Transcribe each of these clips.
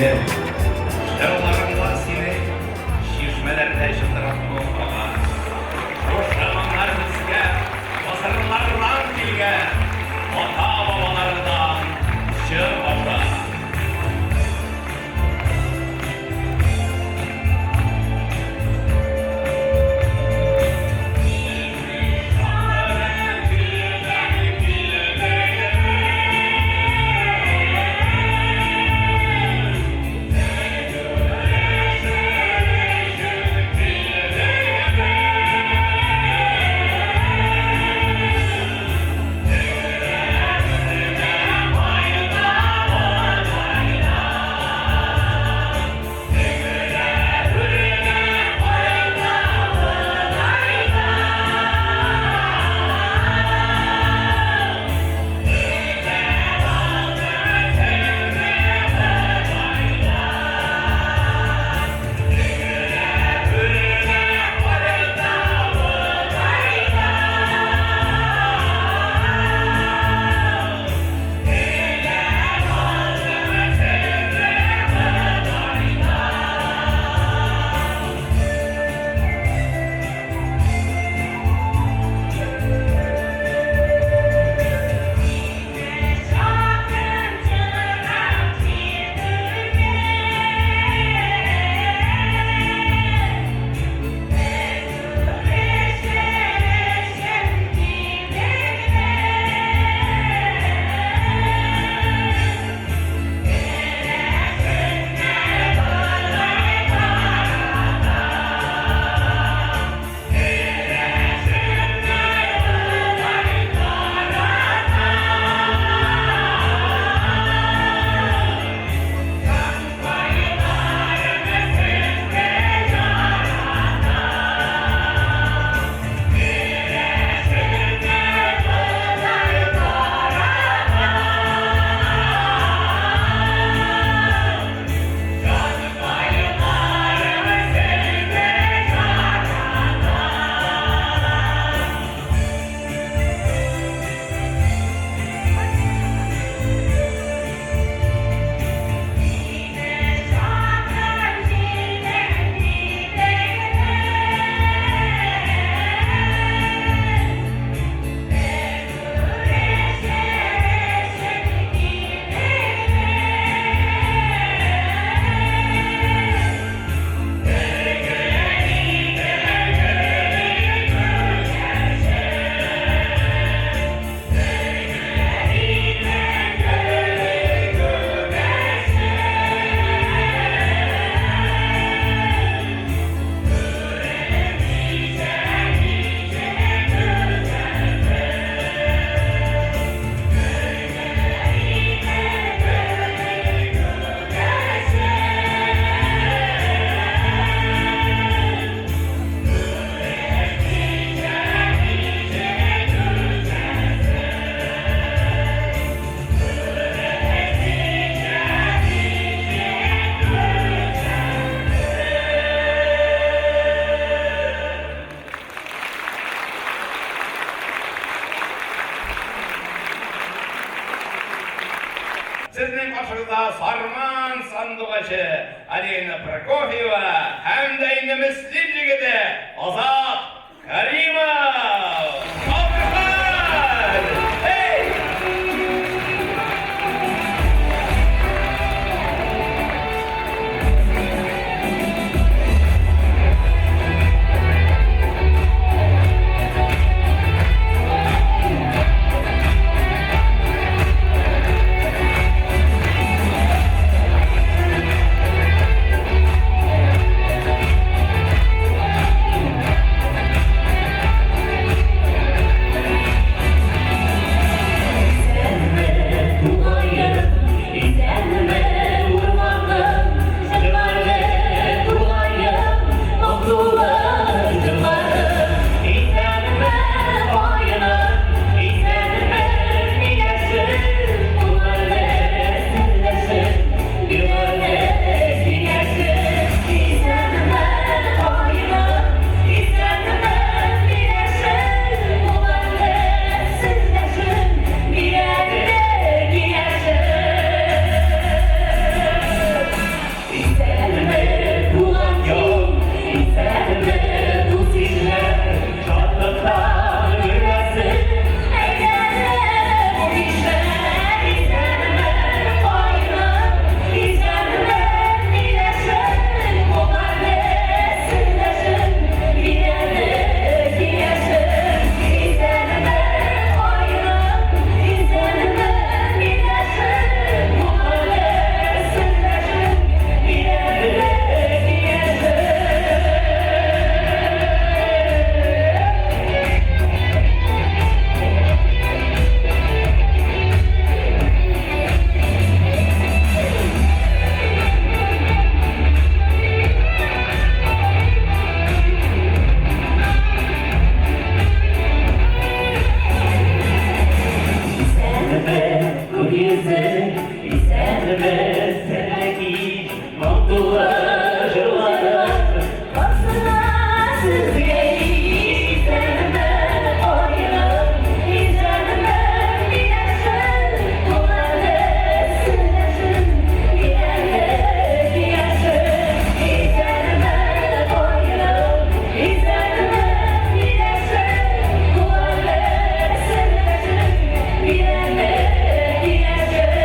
Минем җырларымда сине чишмәләрдә чылтырап моң ага. Шушы моңнар безгә гасырлардан килгән ата-бабалардан җыр аша. Сезнең каршыгызда Сарман сандугачы Алина Прокофьева һәм дә инде Мөслим җегете Азат Каримов! Алкышлар! Эй! Йөзе. Исәнмесез, кич, моң тулы җырларым. Басыла сезгә исәнме, аем, исәнме, миләшем, куллары сөйләшен, гидәрлек яшем. Исәнме, аем, исәнме, миләшем, куллары сөйләшен, гидәрлек яшем.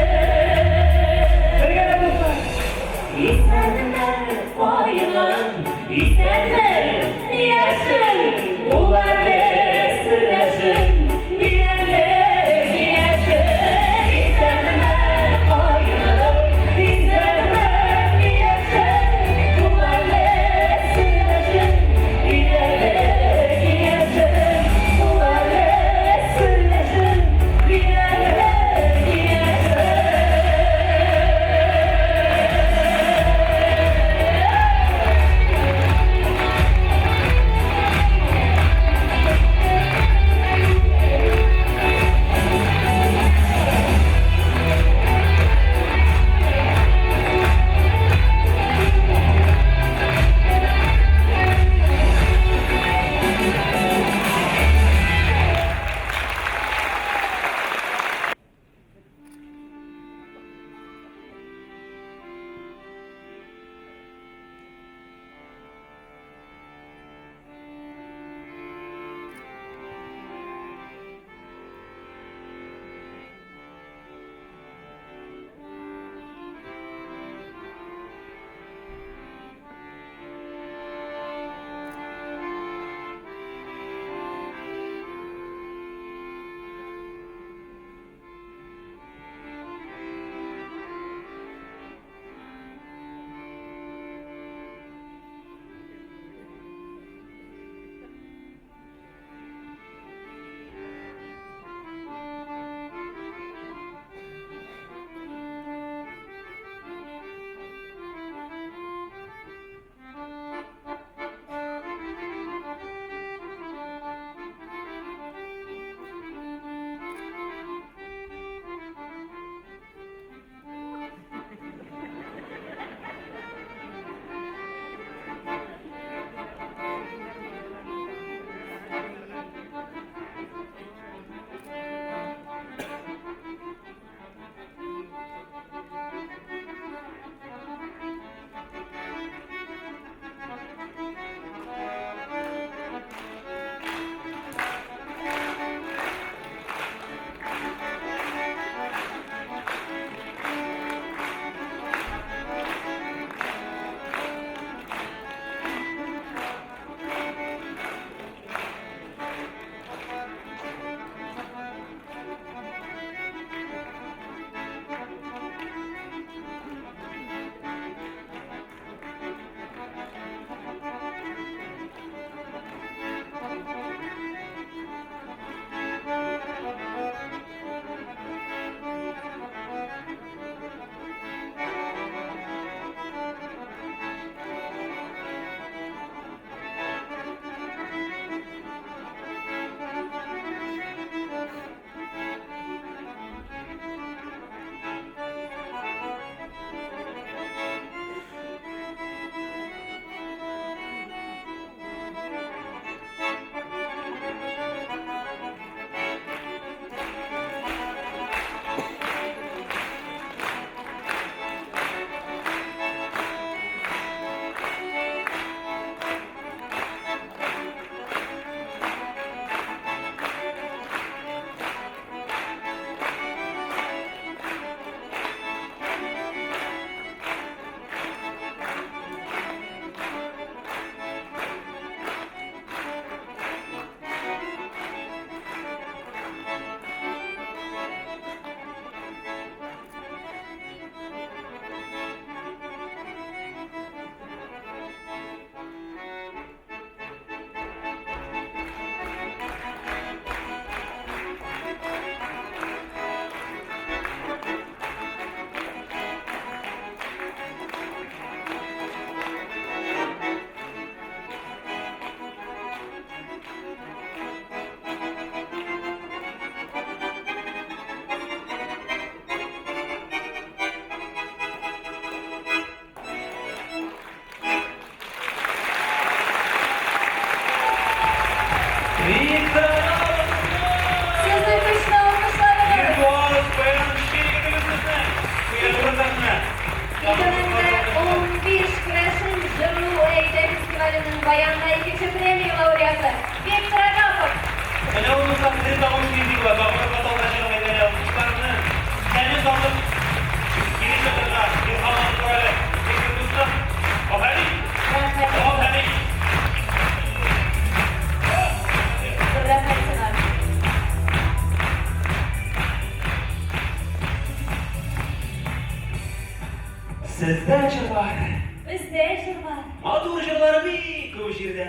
Сездә җырлар. Бездә җырлар. Матур җырлар бик күп җирдә.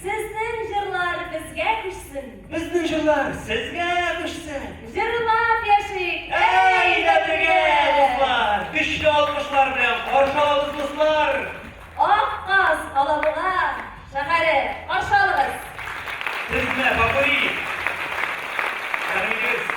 Сезнең җырлар безгә күчсен. Безнең җырлар сезгә күчсен. Җырлап яшик. Әйдә бергә, дуслар! Көчле алкышлар белән каршы алабыз, дуслар! Ак каз Алабуга шәһәре. Каршы алыгыз. Тезмә попури! Рәхим итегез!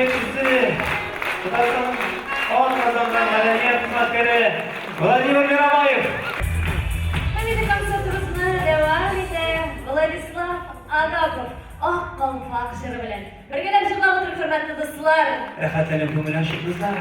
җитәкчесе, Татарстанның атказанган мәдәният хезмәткәре Владимир Мирамаев. Һәм инде концертыбызны дәвам итә Владислав Агапов Ак калфак җыры белән. Бергәләп җырлап утырыйк, хөрмәтле дуслар. Рәхәтләнеп күңел ачыйк, дуслар.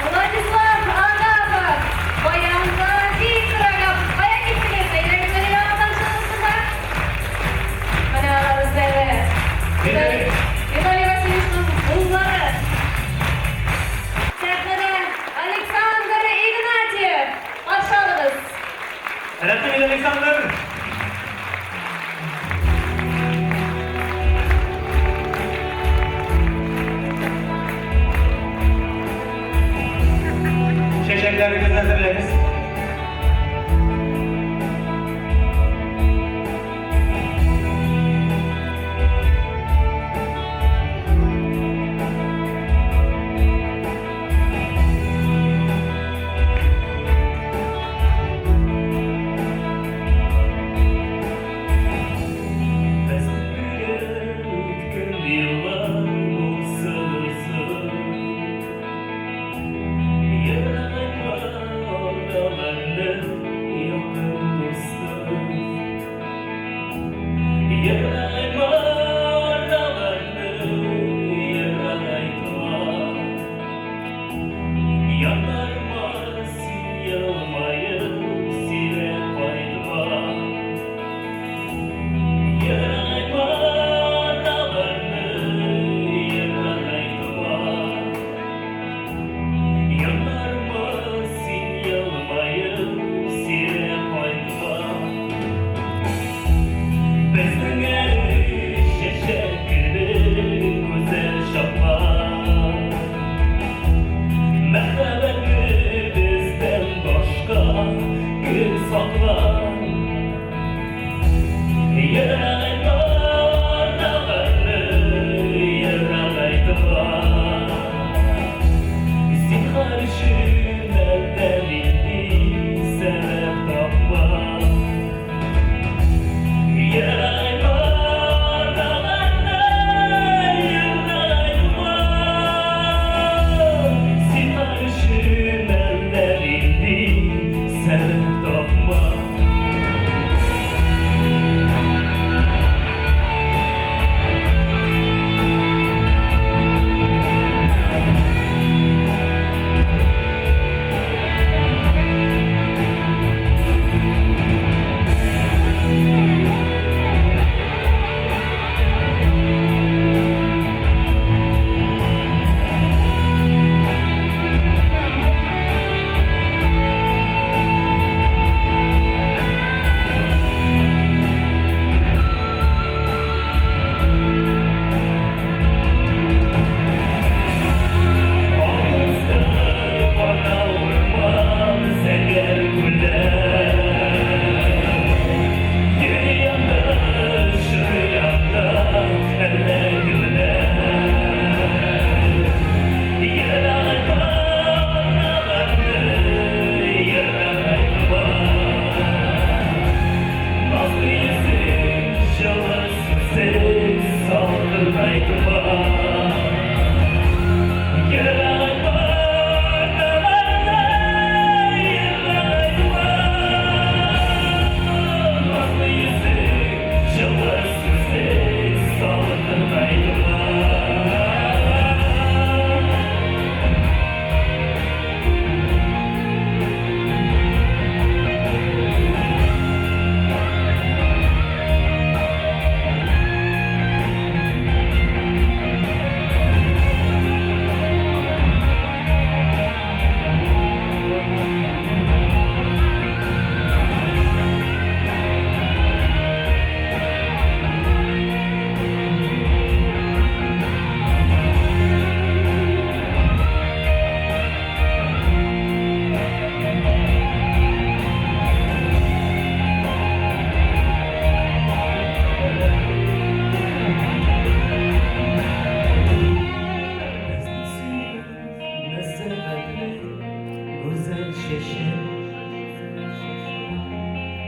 Владислав Агапов, баянда Виктор Агапов. Кая киттегез? Әйдәгез әле яңадан чыгыгыз. Менә алар үзләре. Виталий. Виталий Васильевичның уллары. Сәхнәдә Александр Игнатьев. Каршы алыгыз. Рәхмәт, Александр. Чәчәкләрегезне әзерләгез.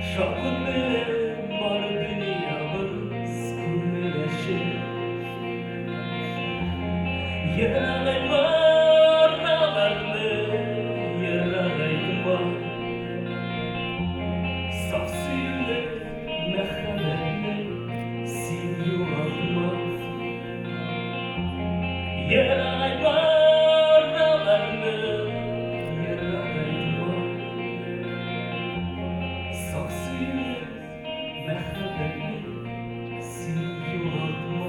Шатлык белән бар дөньябыз күмеләчәк. Ерагайтма араларны, ерагайтма. Саф сөюне, мәхәббәтне син югалтма. Ерагайтма араларны, ерагайтма. Саф сөюне, мәхәббәтне син югалтма.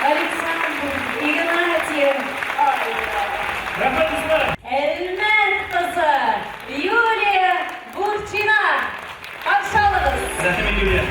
Александр Игнатьев. Ай, Рәхмәт, дуслар! Әлмәт кызы Юлия Бурчина. Каршы алыгыз. Рәхмәт, Юлия.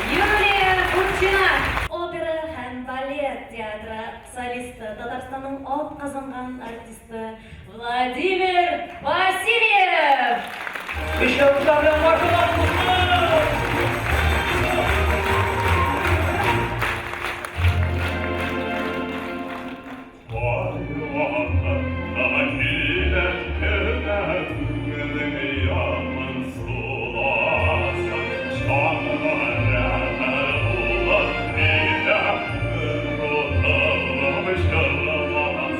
Юлия Бурчина. Опера һәм балет театры солисты, Татарстанның атказанган артисты Владимир Васильев. Көчле алкышлар белән каршы алабыз, дуслар! Кайвакытта килеп кенә күңелең ямансуласа, җанга рәхәт булыр өйдә бер утырып җырласаң.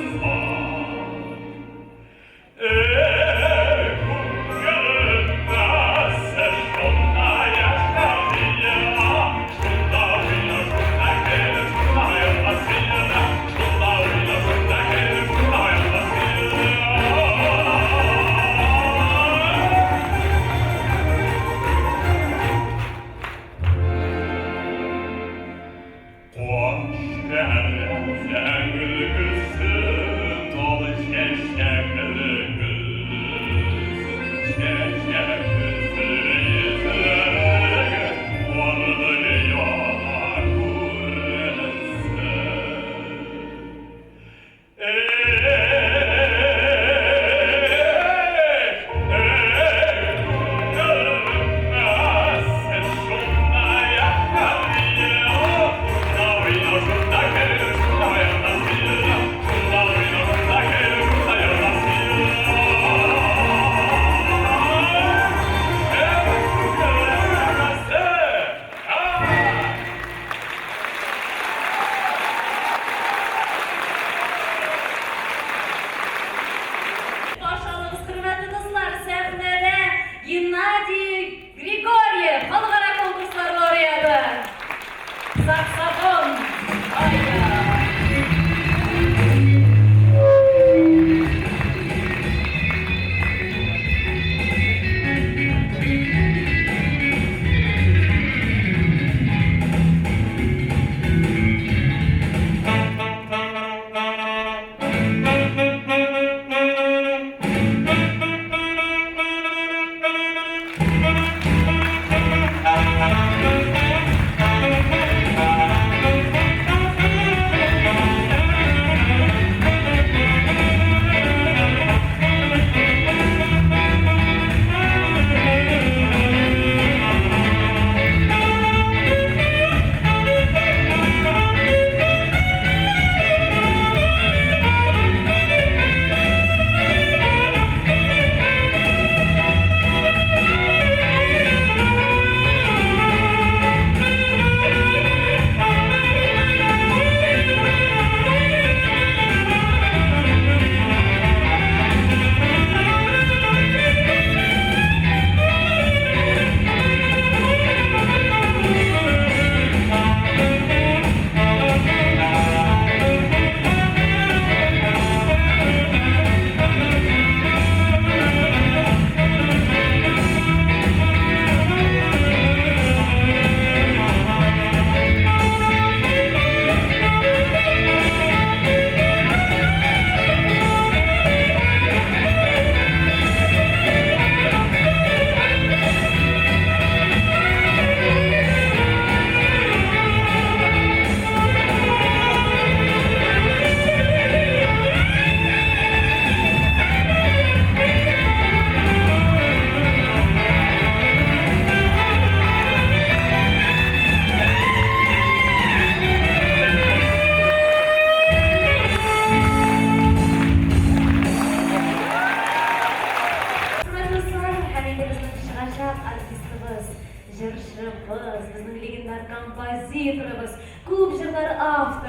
Эй, күңелемә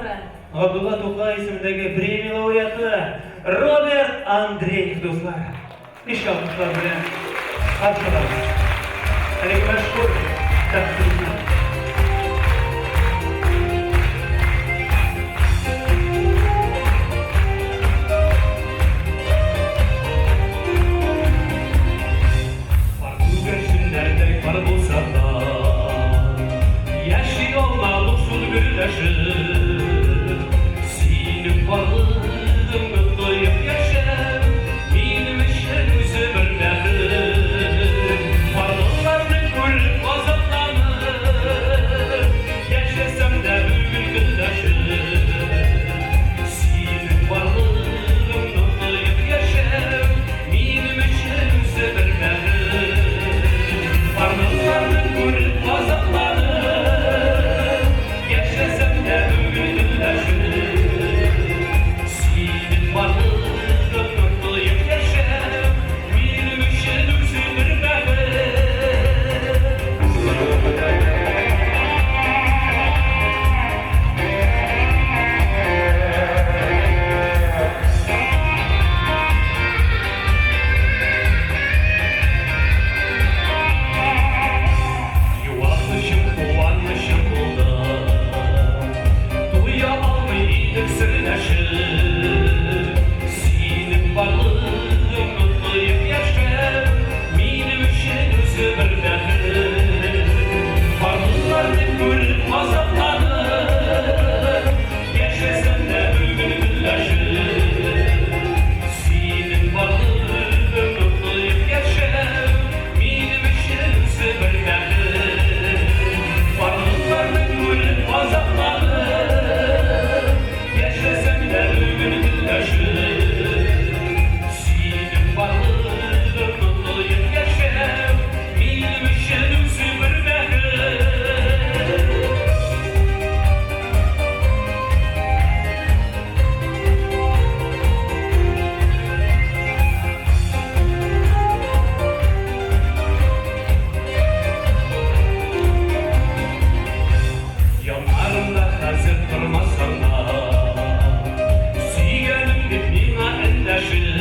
авторы. Габдулла Тукай исемендәге премия лауреаты Роберт Андреев, дуслар. Көчле алкышлар белән каршы алабыз. Әлеге мәшһүр тәкъдимне. Пар күгәрченнәрдәй пар булса да, Яши алмадык шул гөрләшеп. Синең барлыгыңны тоеп яшәү, Минем өчен үзе бер бәхет. Барлыкларны күреп газапланып, Яшәсәм дә бүген көнләшеп. Синең барлыгыңны тоеп яшәү, Минем өчен үзе бер бәхет. Барлыкларны күреп газапланып, Яшәсәм дә бүген көнләшеп. Синең барлыгыңны тоеп яшәү, Минем өчен үзе бер бәхет. Юанычым, куанычым булды, Туя алмый идек серләшеп. Синең барлыгыңны тоеп яшәү, Минем өчен үзе бер бәхет. Барлыкларны күреп газапланып, Яшәсәм дә бүген көнләшеп. Синең барлыгыңны тоеп яшәү, Минем өчен үзе бер бәхет. Барлыкларны күреп газапланып, Яшәсәм дә бүген көнләшеп. Синең барлыгыңны тоеп яшәү, Минем өчен үзе бер бәхет. Яннарымда хәзер тормасаң да, Сөйгәнем дип миңа эндәшеп,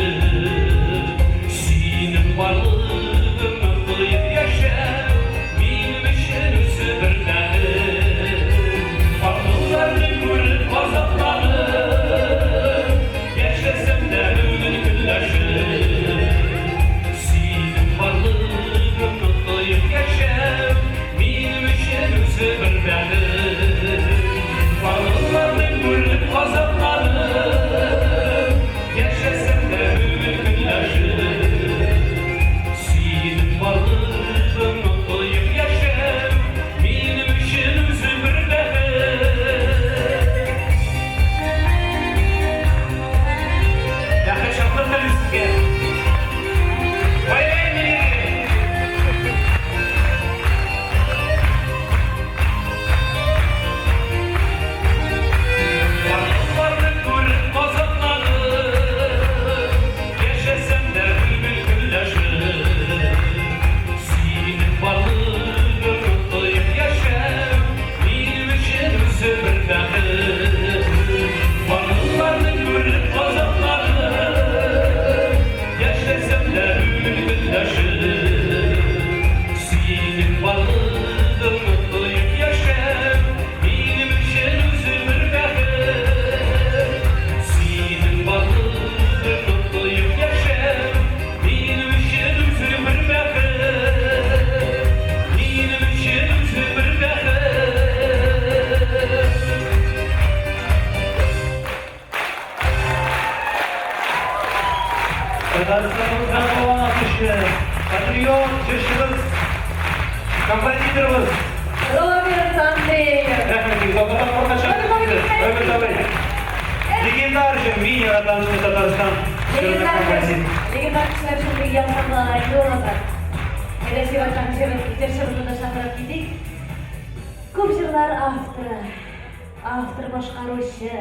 Синең барлыгыңны тоеп яшәү, Минем өчен үзе бер бәхет. Барлыкларны күреп газапланып, Яшәсәм дә бүген көнләшеп. Синең барлыгыңны тоеп яшәү, Минем өчен үзе бер бәхет. Барлыкларны күреп газапланып, Яшәсәм дә бүген көнләшеп. Синең барлыгыңны тоеп яшәү, Минем өчен үзе бер бәхет. Бәхет, шатлык телим сезгә. Валерий Милин. Барлыкларны күреп газапланып, Яшәсәм дә бүген көнләшеп. Синең барлыгыңны тоеп яшәү, Минем өчен үзе бер бәхет. Барлыкларны күреп газапланып, Яшәсәм дә бүген көнләшеп. Синең барлыгыңны тоеп яшәү, Минем өчен үзе бер бәхет. Синең барлыгыңны тоеп яшәү, Минем өчен үзе бер бәхет. Минем өчен үзе бер бәхет. Татарстаныбызга куана кеше, патриот җырчыбыз, композиторыбыз. Роберт Андреев. Рәхмәт сезгә. Роберт абый. Легендар җыр, мин яратам шул Татарстан җырының Легендар, композиторы. легендар кешеләр шундый ялкынлылар инде ул Азат. Әйдә, чираттагы җырчыбызны да чакырып китик. Күп җырлар авторы, автор башкаручы.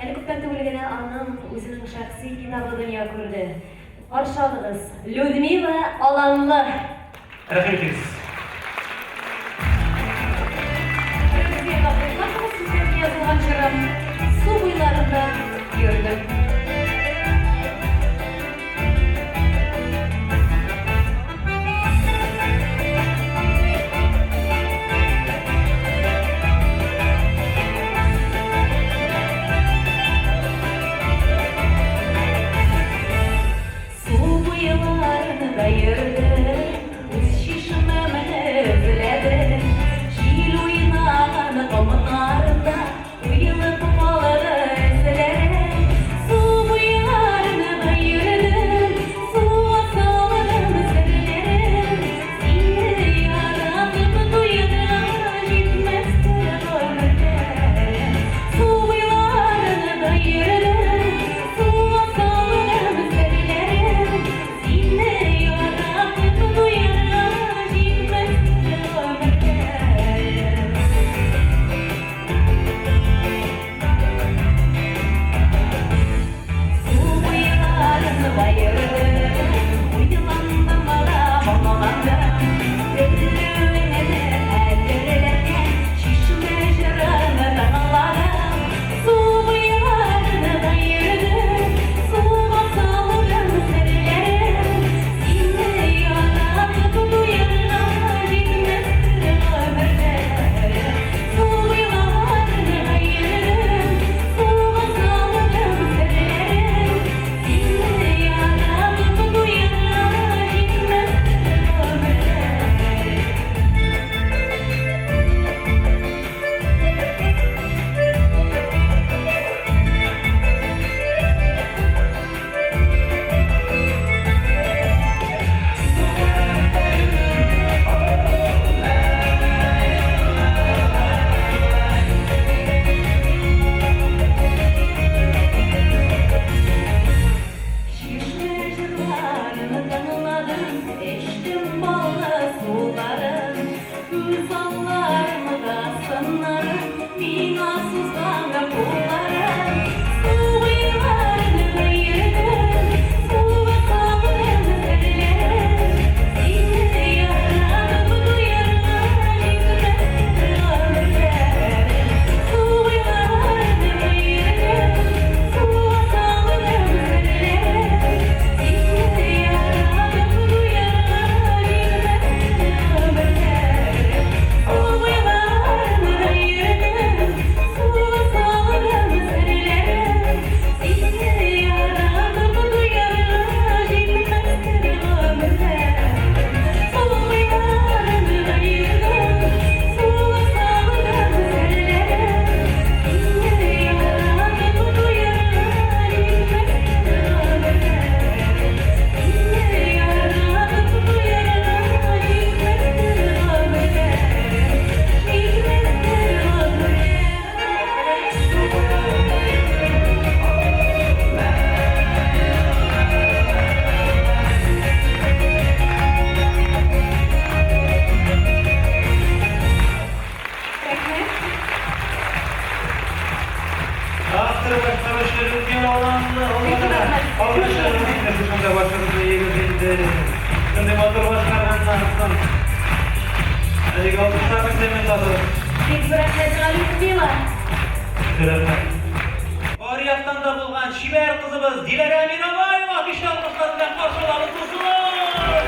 Әле күптән түгел генә аның үзенең шәхси китабы дөнья күрде. Каршы алыгыз, Людмила Аланлы. Рәхим итегез. Язылган җырым. йөрдем. Су буйларында йөрдем, үз чишмәмне эзләдем. Җил уйнаган комнарда уелып калды эзләрем. Су буйларында йөрдем, суга салдым серләрем. Сине яратып туйдым, җитмәстер гомерләрем. Су буйларында йөрдем, суга салдым серләрем. Сине яратып туйдым, җитмәстер гомерләрем. Су буйларында йөрдем, уйландым да моңландым. Өзелүеңне хәтерләткән чишмә җырын тыңладым. Су буйларында йөрдем, суга салдым серләрем. Сине яратып туйдым, җитмәстер гомерләрем. Су буйларында йөрдем, суга салдым серләрем. Сине яратып туйдым, җитмәстер гомерләрем. Чишмә җырларын тыңладым, эчтем баллы суларын. Күз алларымда сыннарын, миңа сузган кулларын. Су буйларында йөрдем, суга салдым серләрем. Сине яратып туйдым, җитмәстер гомерләрем. Су буйларында йөрдем, суга салдым серләрем. Сине яратып туйдым, җитмәстер гомерләрем. Су буйларында йөрдем, суга салдым серләрем. Сине яратып туйдым, җитмәстер гомерләрем. Су буйларында йөрдем, суга салдым серләрем. Сине яратып туйдым, җитмәстер гомерләрем. Сине яратып туйдым, җитмәстер гомерләрем. Җитмәстер гомерләрем. Рәхмәт. Автор башкаручы Людмила Аланлы. Алкышларыбыз инде шушында башыбызны иебез инде. Шундый матур башкарганнан соң. Әлеге алкышлар безне татыр. Бик зур рәхмәт сиңа, Людмила. Рәхмәт. Бар яктан да булган чибәр кызыбыз Диләрә Мираваева көчле алкышлар белән каршы алабыз, дуслар.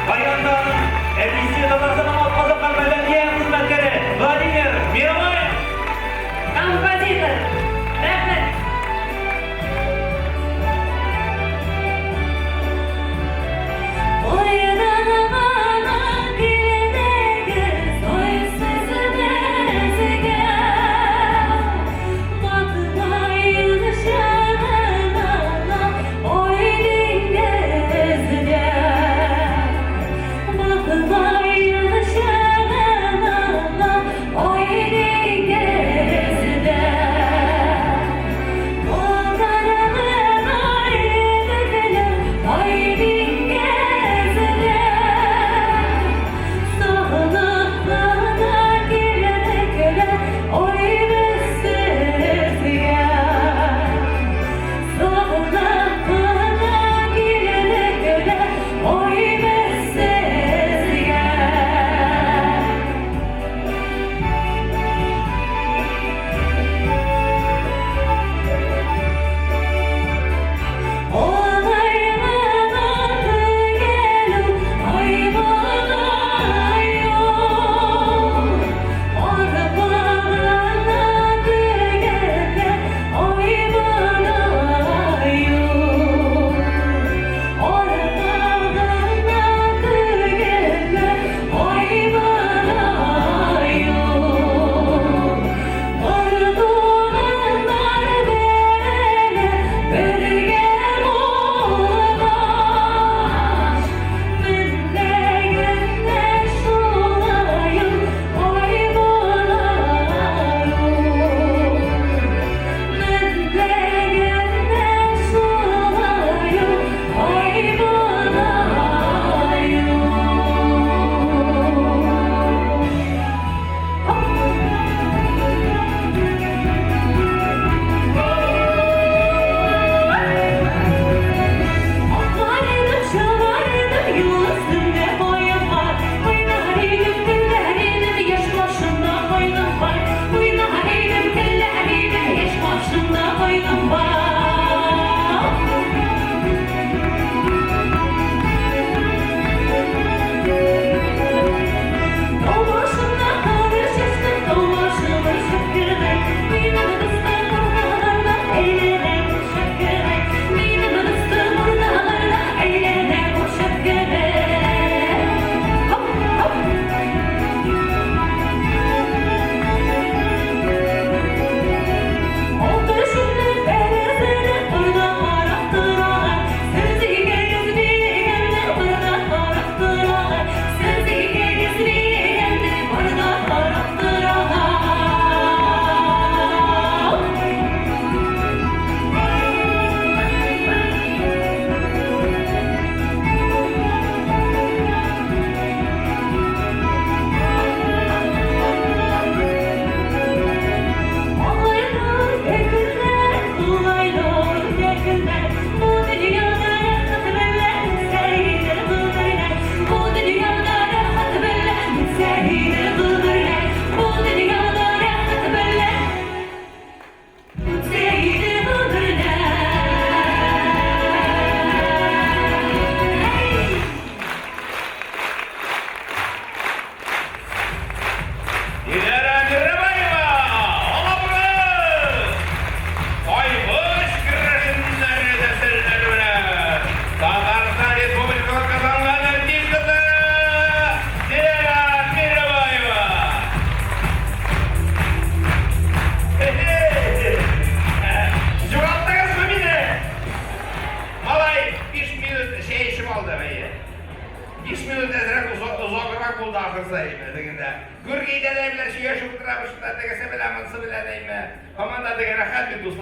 Баянда аның әтисе Татарстанның атказанган мәдәният хезмәткәре Владимир Мираваев. Композитор. Рәхмәт. Кайдан гына килдегез, ой, сез безгә? Батмаен чыгына, ой, диңгезгә. Батмаен.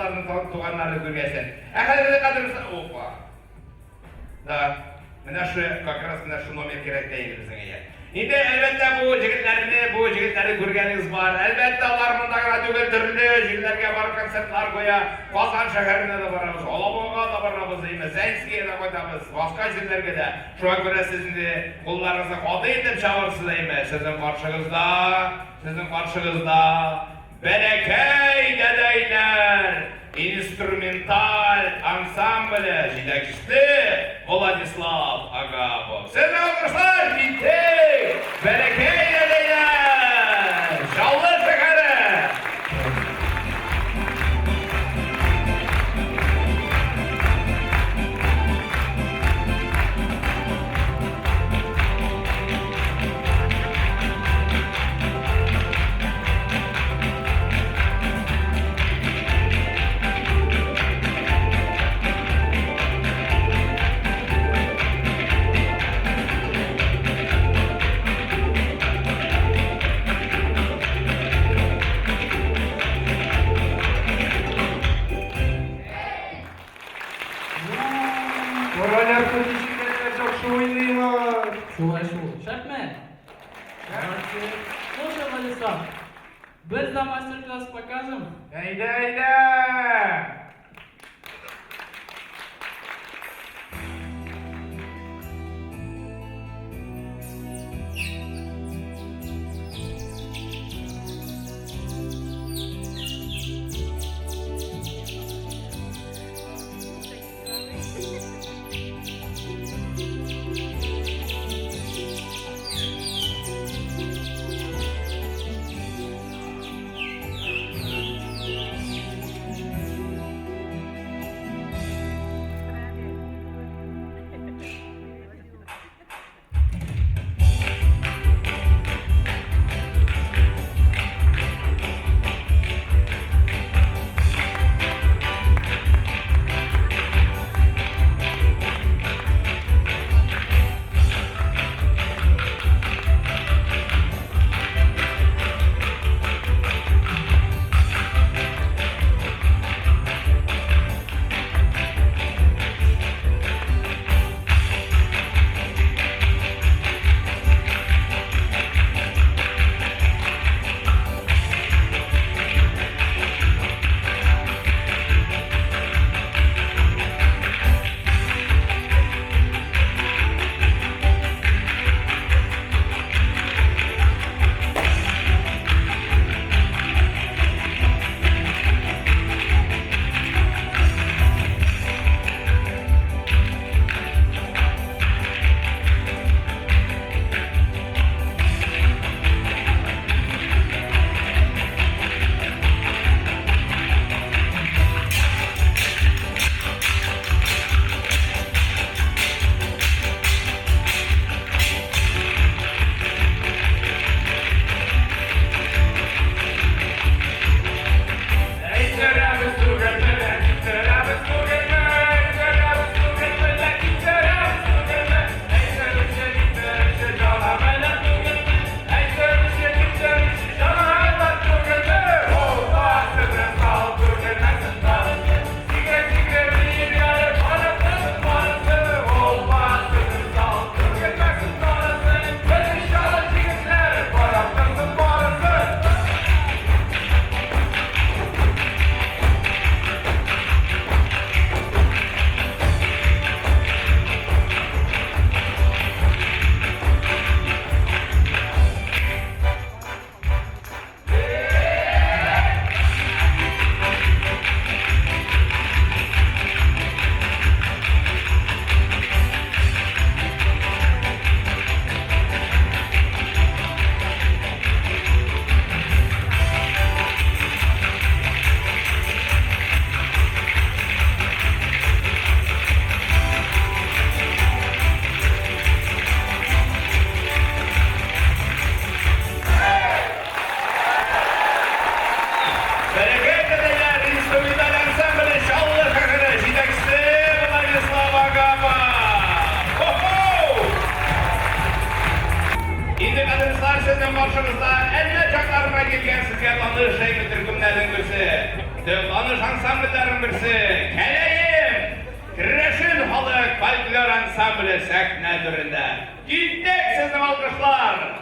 аларны туганнары күргәчен. Ә хәзер кадерле опа. Да, менә шу, как раз менә шу номер кирәк тә инде безнең әйе. Инде, әлбәттә, бу җегетләрне, бу җегетләрне күргәнегез бар. Әлбәттә, алар монда гына түгел, төрле җирләргә барып концертлар куя. Казан шәһәренә дә барабыз, Алабугага да барабыз, әйме, Зәйскиягә дә кайтабыз, башка җирләргә дә. Шуңа күрә сез инде кулларыгызны каты итеп чабырсыз, әйме, сезнең каршыгызда, сезнең каршыгызда Бәләкәй дәдәйләр инструменталь ансамбле җитәкчесе Владислав Агапов. Сезнең алкышлар киттек! Бәләкәй дәдәйләр! Чаллы шәһәре! Король Артур ничек тә яхшы уйныйлар. Шулай шул. Шәпме? Молодцы. Слушай, Владислав, без дә мастер-класс покажем. Әйдә, әйдә! ансамбльләренең берсе, Кәләем керәшен халык фольклор ансамбле сәхнә түрендә. Киттек сезнең алкышлар!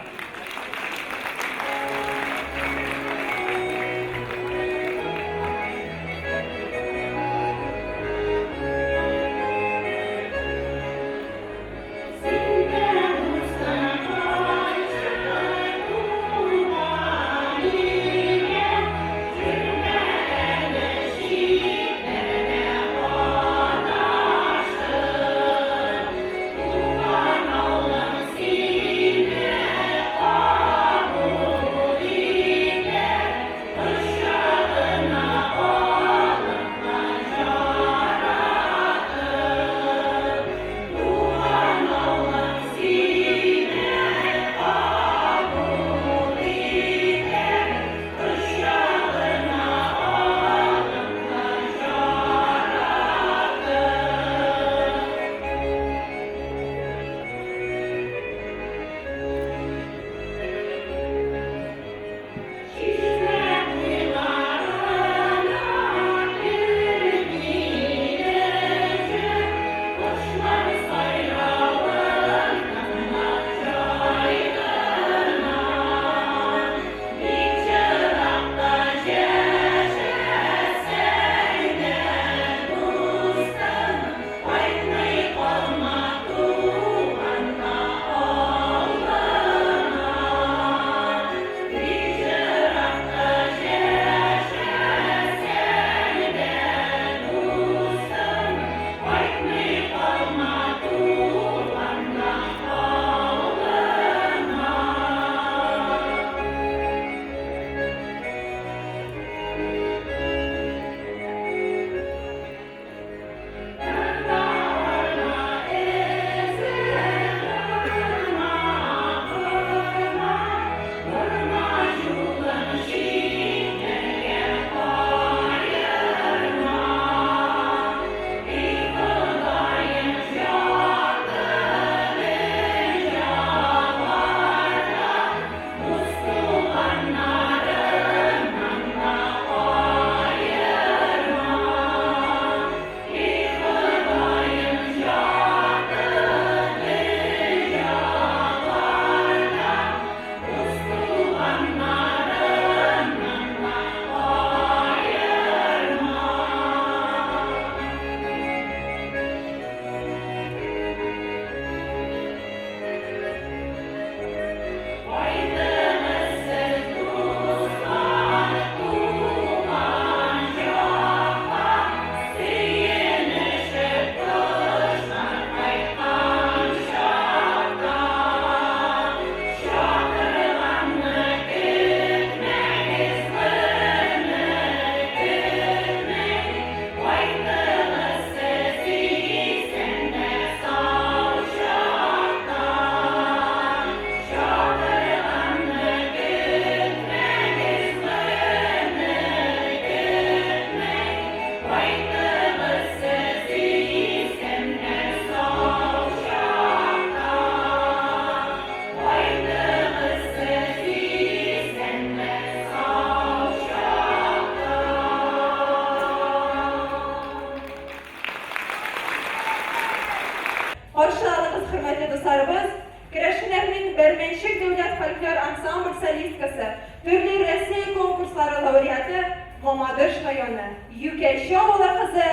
Каршы алыгыз, хөрмәтле дусларыбыз, керәшеннәрнең Бәрмәнчек дәүләт фольклор ансамбль солисткасы, төрле Рәсәй конкурслары лауреаты, Мамадыш районы, Юкәче авылы кызы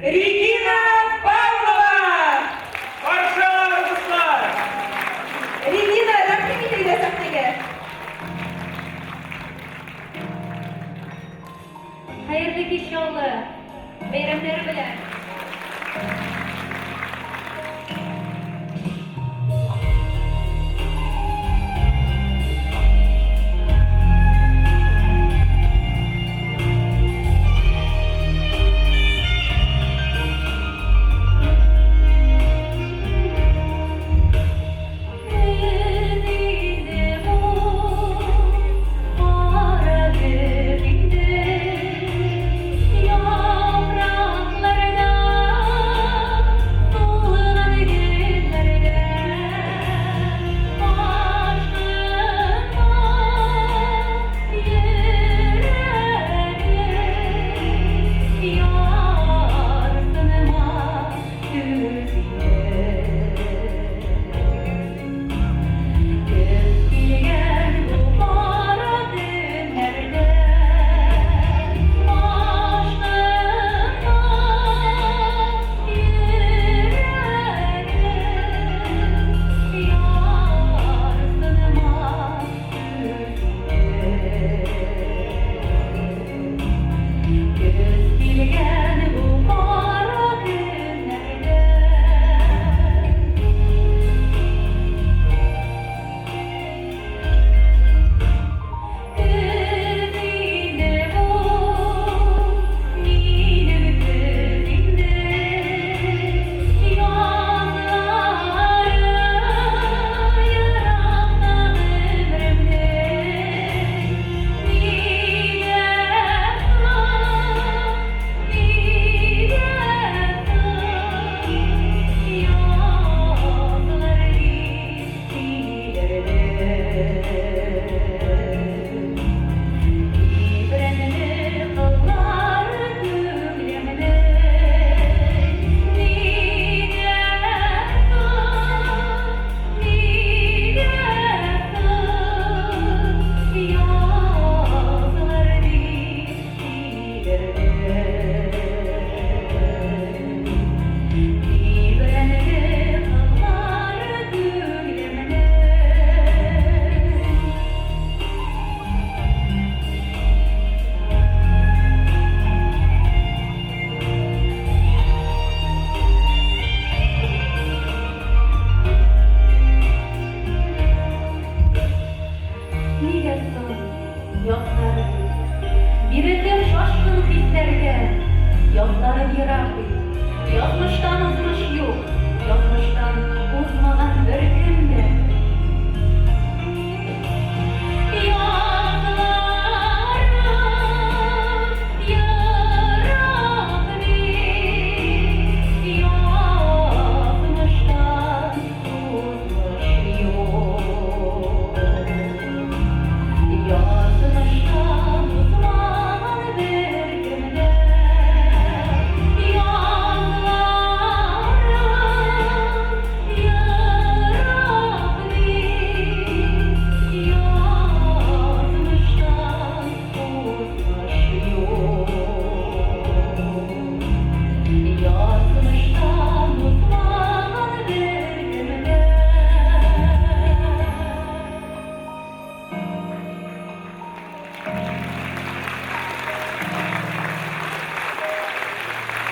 Регина Павлова! Каршы алабыз, дуслар! Регина, рәхим итегез сәхнәгә! Хәерле кич, Чаллы! Бәйрәмнәре белән!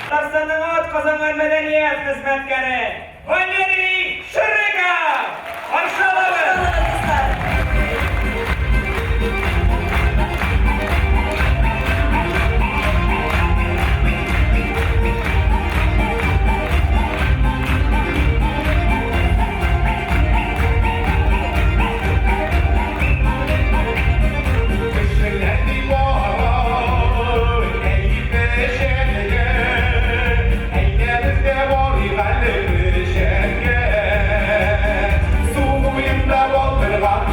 Татарстанның атказанган мәдәният хезмәткәре Валерий Шрыков! Каршы алабыз! Дуслар. Кешеләр ди бара, әйт печәнгә, әйдә без дә барыйк әле печәнгә. Су буенда балтырган.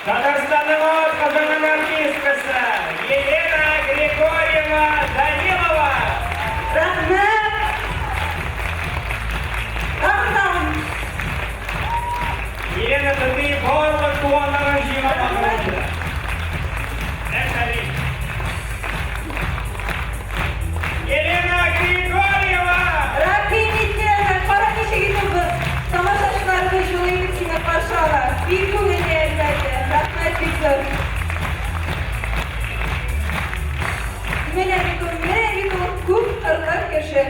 Татарстанның атказанган артисткасы Елена Григорьева Данилова. Рәхмәт! Тагын, тагын. Елена түти барлык туганнарын җыйган вакыты. Рәхмәт. Елена Григорьева! Рәхим иткән, кара ничек итеп без тамашачыларыбыз җылы итеп сине каршы ала. Бик күңелле, әлбәттә. Рәхмәт бик зур. Менә бит ул, менә бит ул күп кырлы кеше.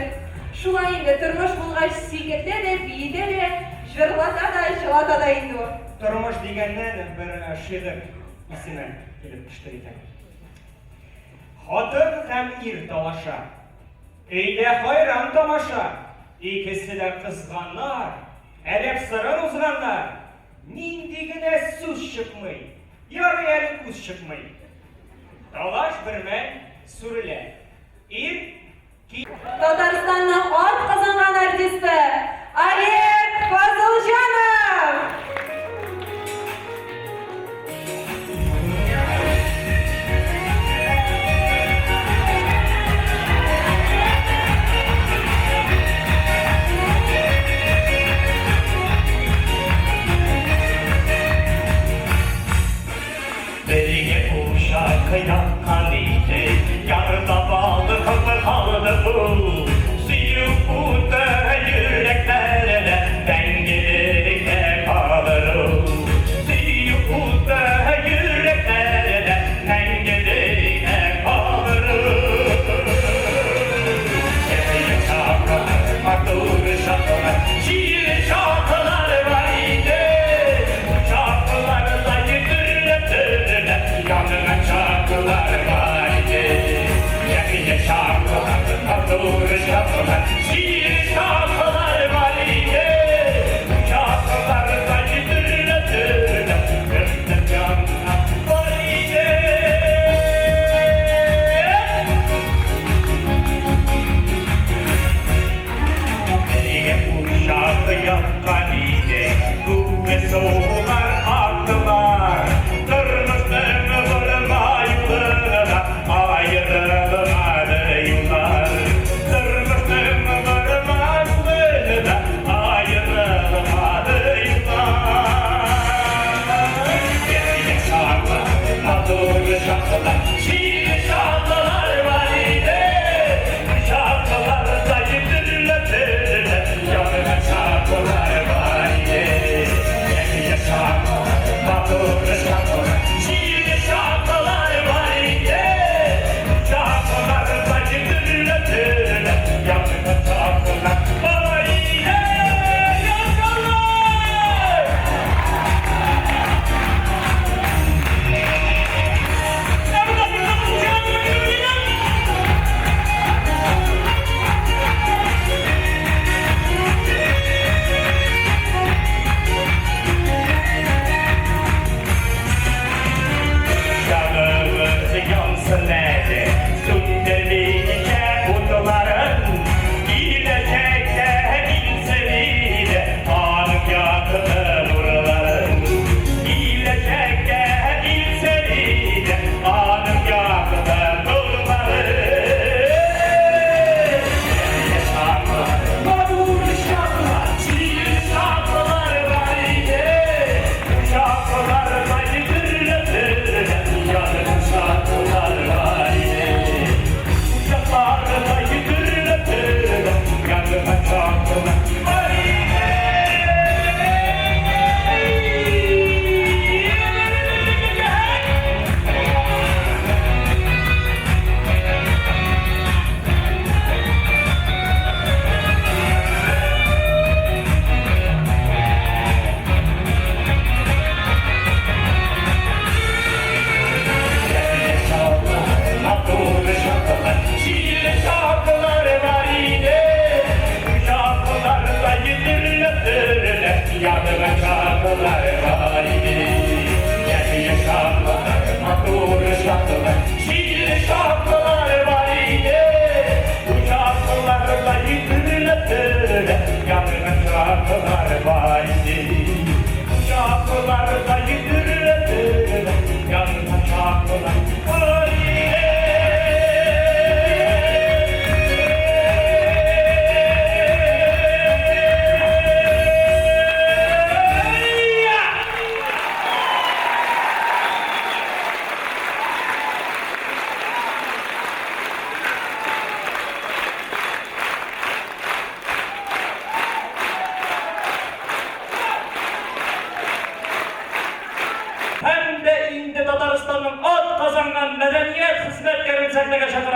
Шулай инде, тормыш булгач, сикертә дә, биетә дә, җырлата да, җылата да инде ул. Тормыш дигәннән бер шигырь исемә килеп төште икән. Хатын һәм ир талаша. Өйдә хайран тамаша. Икесе дә кызганнар, әдәп сырын узганнар. Нинди генә сүз чыкмый, ярый әле күз чыкмый. Талаш бермәл сүрелә. Ир Татарстанның атказанган артисты Олег Фазылҗанов! Бергә учак яккан идек, Ярда балкып калды ул. Сөю уты йөрәктә.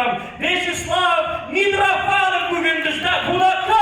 чакырам. Вячеслав Митрофанов бүген бездә кунакта!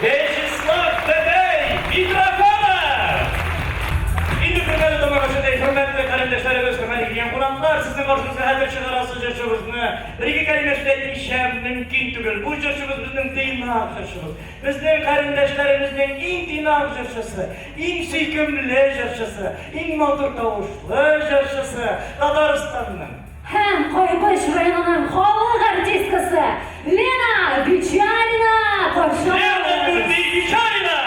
Вячеслав Тәтәй Митрофанов! Инде хөрмәтле тамашачы, хөрмәтле карендәшләребез, хөрмәтле килгән кунаклар, сезнең каршыгызга хәзер чыгарасы җырчыбызны бер-ике кәлимә сүз әйтмичә мөмкин түгел. Бу җырчыбыз безнең тыйнак җырчыбыз. Безнең карендәшләребезнең иң тыйнак җырчысы, иң сөйкемле җырчысы, иң матур тавышлы җырчысы Татарстанның. Һәм Кайбыч районының халык артисткасы Лена Бичарина каршы Лена алабыз. Бичарина!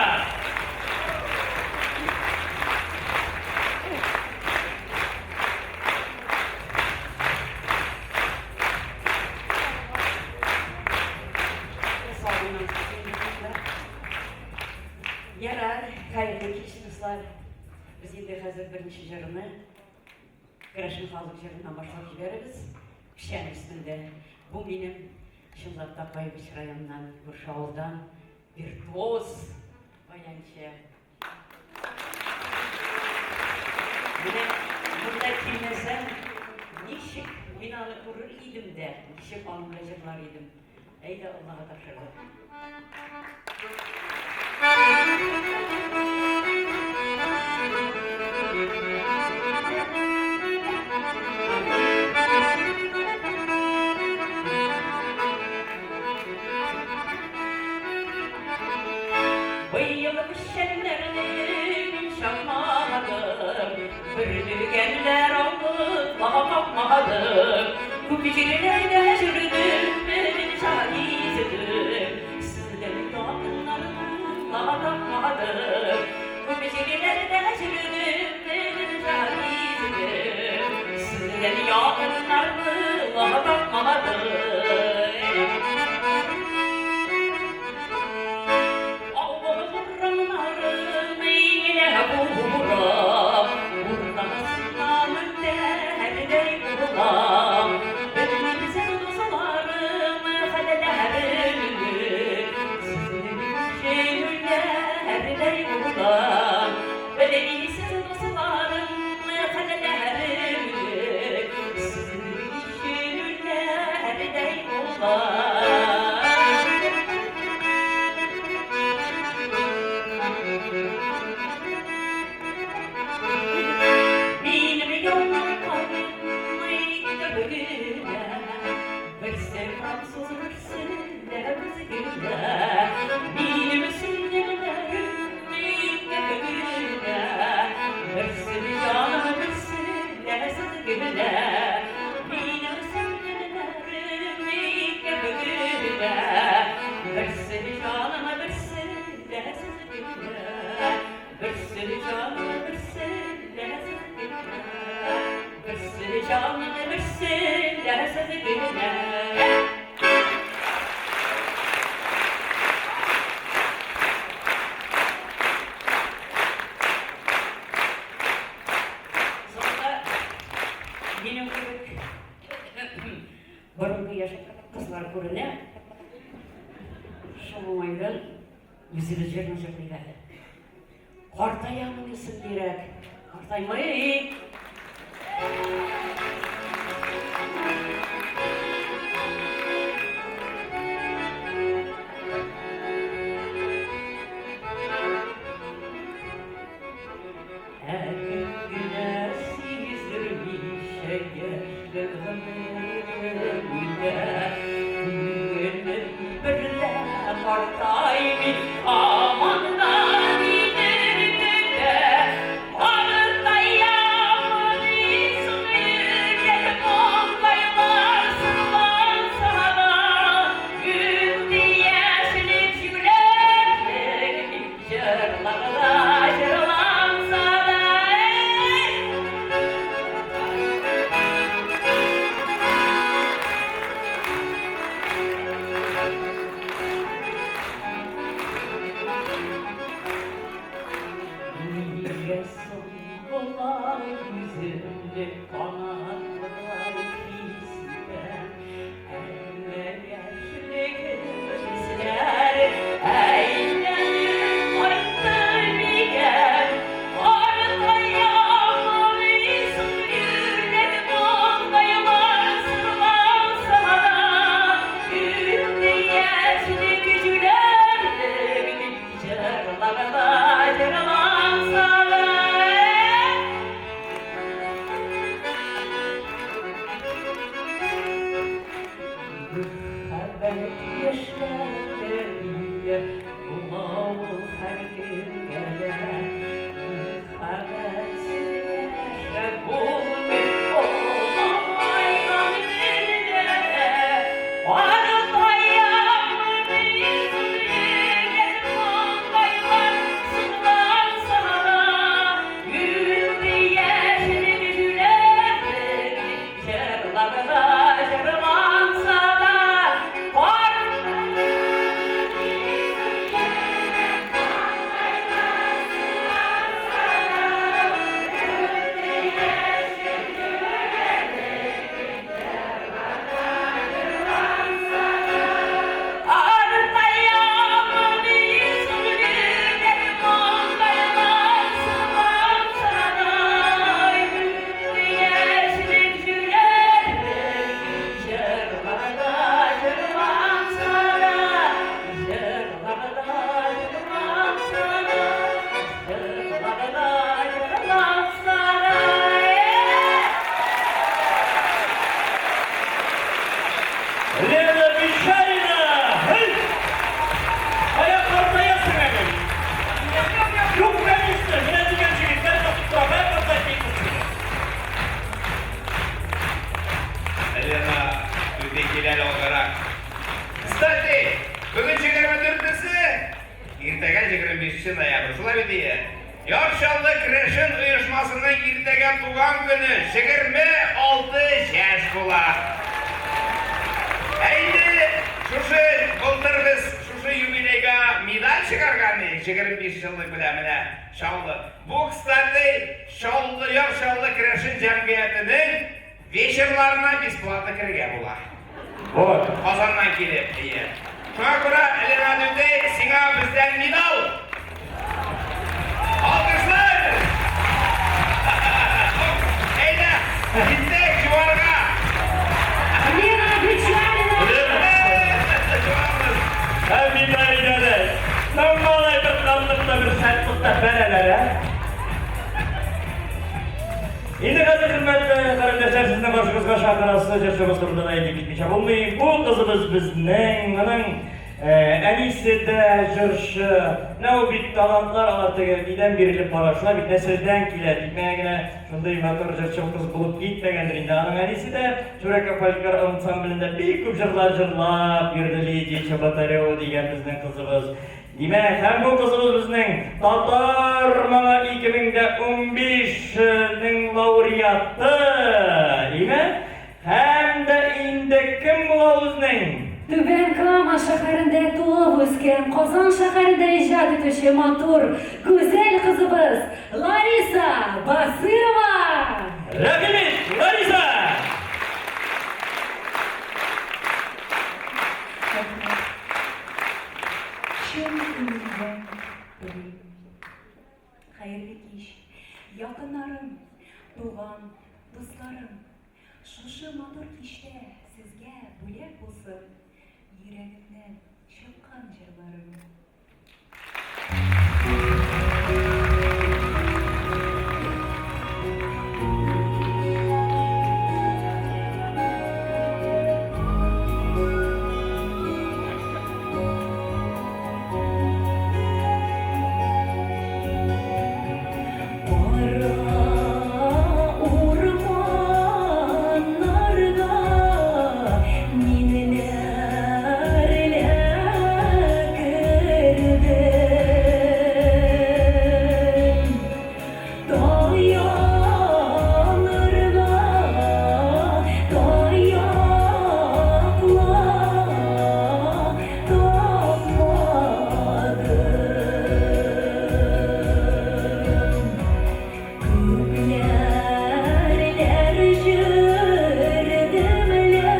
Ярар, хәерле кич, дуслар. Без инде хәзер беренче җырны Керәшен халык җырыннан башлап җибәрербез. Печән өстендә. Бу минем чынлап та Кайбыч районыннан, күрше авылдан виртуоз баянчы. Менә монда килмәсәм, ничек мин аны күрер идем дә, ничек аның белән җырлар идем. Әйдә, Аллага тапшырдык. Быел печәннәрне мин чапмадым, Бөрлегәннәр алып тапмадым. Күп җирләрдә йөрдем, мин җан издем, Сездән якыннарны тапмадым. күренә. Шул уңайдан үзебез җырны җырлыйк әле. Картаямын исем бирәк. Картаймый. Ә кем генә сиздермичә яшьлек гомере үтә, Күңелем берлә картаймый, һаман да нидер көтә. Картаямын соң йөрәк маңгайлар сырланса да, Үтте яшьлек җүләрлек җырларда җырланса да. Нигә соң болай үземне канатлыдай хис итәм? Әллә яшьлегем хисләр әйләнеп кайтты микән? Картаямын соң йөрәк маңгайлар сырланса да, Үтте яшьлек җүләрлек дип җырларда җырланса да. Мәхәббәт яшьләрдә ия була ул һәркемгә дә. Мәхәббәтсез яшәп булмый олыгайган көндә дә. Картаямын соң йөрәк маңгайлар сырланса да, Үтте яшьлек җүләрлек дип җырларда җырланса да, Картаямын соң йөрәк маңгайлар сырланса да, Үтте яшьлек җүләрлек җырларда җырланса да, Җырларда җырланса да, җырларда җырланса да. Лена Мишарина! Һей! Кая картаясың әле? Юк, конечно, менә дигән җегетләр басып тора, кая картаеп китәсең? Лена үзе килә алгарак. Кстати, бүген 24-се, иртәгә 25 ноябрь. Шулай бит ие. Яр Чаллы Керәшен оешмасының иртәгә туган көне 26 яшь була. Ә инде шушы былтыр без шушы юбилейга медаль чыгарган идек, 25 еллык белән менә Чаллы. Бу, кстати, Чаллы, Яр Чаллы Керәшен җәмгыятенең вечерларына бесплатно керергә була. Вот. Казаннан килеп, ие. Шуңа күрә, Лена түтәй, сиңа бездән медаль. Алкышлар! Әйдә, киттек югарыга. Лена Печалина! Чыгабыз. Һәм медаль дә. Нормалай бер шатлыкта, бер шатлыкта бәрәләр, ә? Инде хәзер, хөрмәтле карендәшләр, сезнең каршыгызга чакырасы җырчыбыз турында да әйтеп китмичә булмый. Бу кызыбыз безнең, моның әнисе дә җырчы. Менә ул бит талантлар алар теге нидән бирелеп бара, шулай бит нәселдән килә. Тикмәгә генә шундый матур җырчы кыз булып китмәгәндер инде. Аның әнисе дә Чүрәкә фольклор ансамблендә бик күп җырлар җырлап йөрде Лидия Чеботарева дигән безнең кызыбыз. Димәк, һәм бу кызыбыз безнең Татар моңы 2015 нең лауреаты. Димәк, һәм дә инде кем була ул үзенең? Түбән Кама шәһәрендә туып үскән, Казан шәһәрендә иҗат итүче матур, гүзәл кызыбыз Лариса Басырова! Рәхим ит, Лариса! телим. Хәерле кич, якыннарым, туган, дусларым. Шушы матур кичтә сезгә бүләк булсын йөрәгемнән чыккан җырларым. Кара урманнарда миннәр эләкердем. Таянырга таяк ла тапмадым. Күпләрләр җөрдем лә,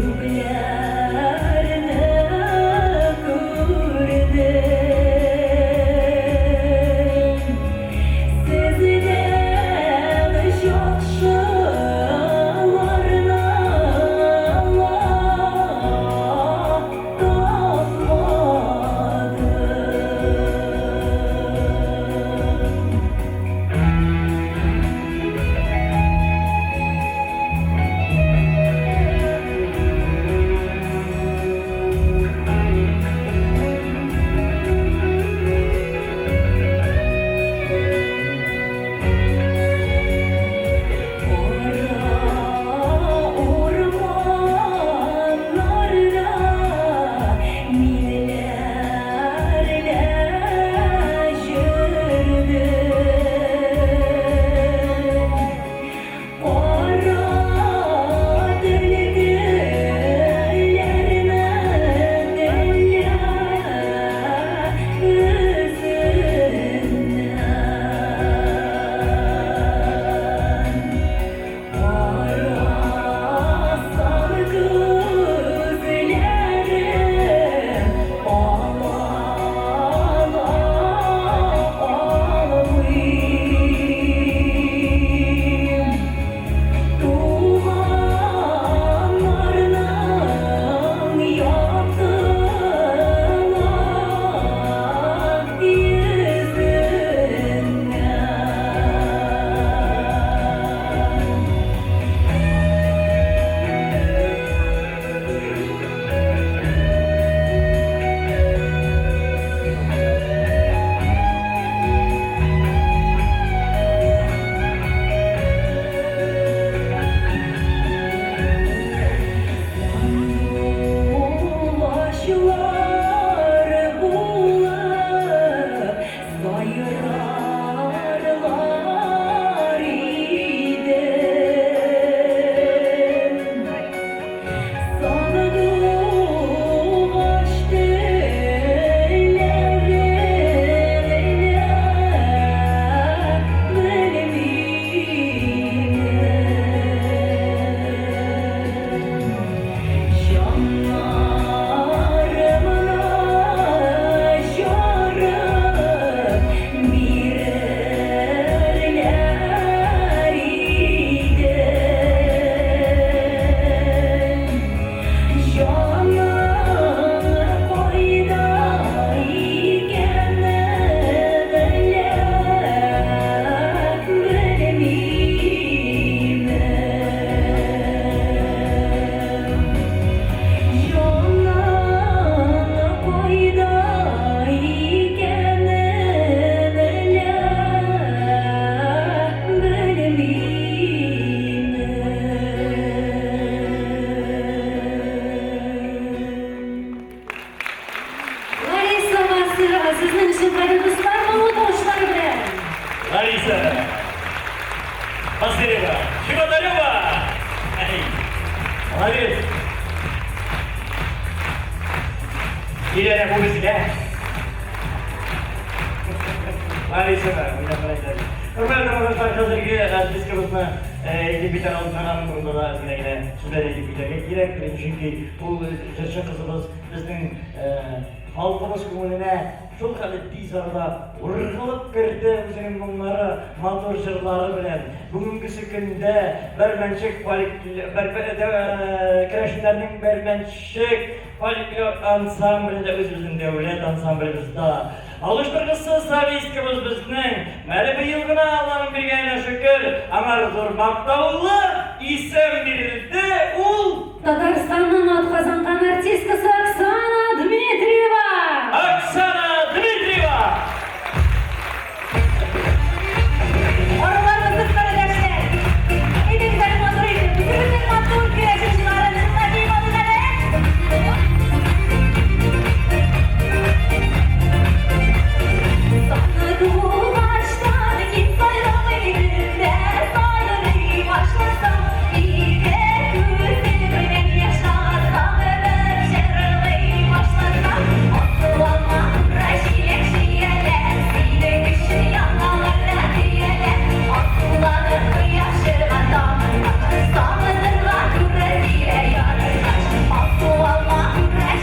күпләрне күрдем. Сездән яхшыларны ла тапмадым. Кара урманнарда миннәр лә җөрдем. Кара төлкеләрнең әллә күзеннән. Карасам күзләрем ала алмыйм. Туганнарның якты ла йөзеннән. Сандугачлар булып сайрарлар идем. Сандугач телләрен лә белмим. Җаннарымны җарып бирерләр идем. Җаның кайда икәнен лә белмим. Җаның кайда икәнен лә белмим. Лариса Басырова, сезнең өчен кадерле дуслар, моңлы тавышлары белән. Лариса Басырева, Чеботарева! Әй, молодец! Диләрә, бу безгә. Лариса, уйнап карайсыз. Хөрмәтле тамашачылар, хәзерге артисткабызны әйтеп китәр алдыннан аның турында да әзгенә генә сүзләр әйтеп китәргә кирәктер. Чөнки ул җырчы кызыбыз безнең халкыбыз күңеленә Шул хәле тиз арада ургылып керде үзенең моңнары, матур җырлары белән. Бүгенгесе көндә Бәрмәнчек керәшеннәрнең Бәрмәнчек фольклор ансамблендә үзебезнең дәүләт ансамблебездә. Алыштыргысыз солисткабыз безнең, әле быел гына Алланың биргәненә шөкер, аңар зур мактаулы исем бирелде, ул. Татарстанның атказанган артисткасы Оксана Дмитриева! Оксана Дмитриева! Араларны сырткары дәшләр. Әйдәгез әле матур итеп, үзебезнең матур керәшен җырларын җырлап биеп алыйк әле. Сандугачтан киң сайрап идем дә, сайрый башласам, ике күзем белән яшьләр сагынып җырлый башласам, асыл алма, җиләк чияләр, синең өчен яналар да көяләр, асылланып кояшыга тамынгач, сагынырга туры килә ярыгач, асыл алма,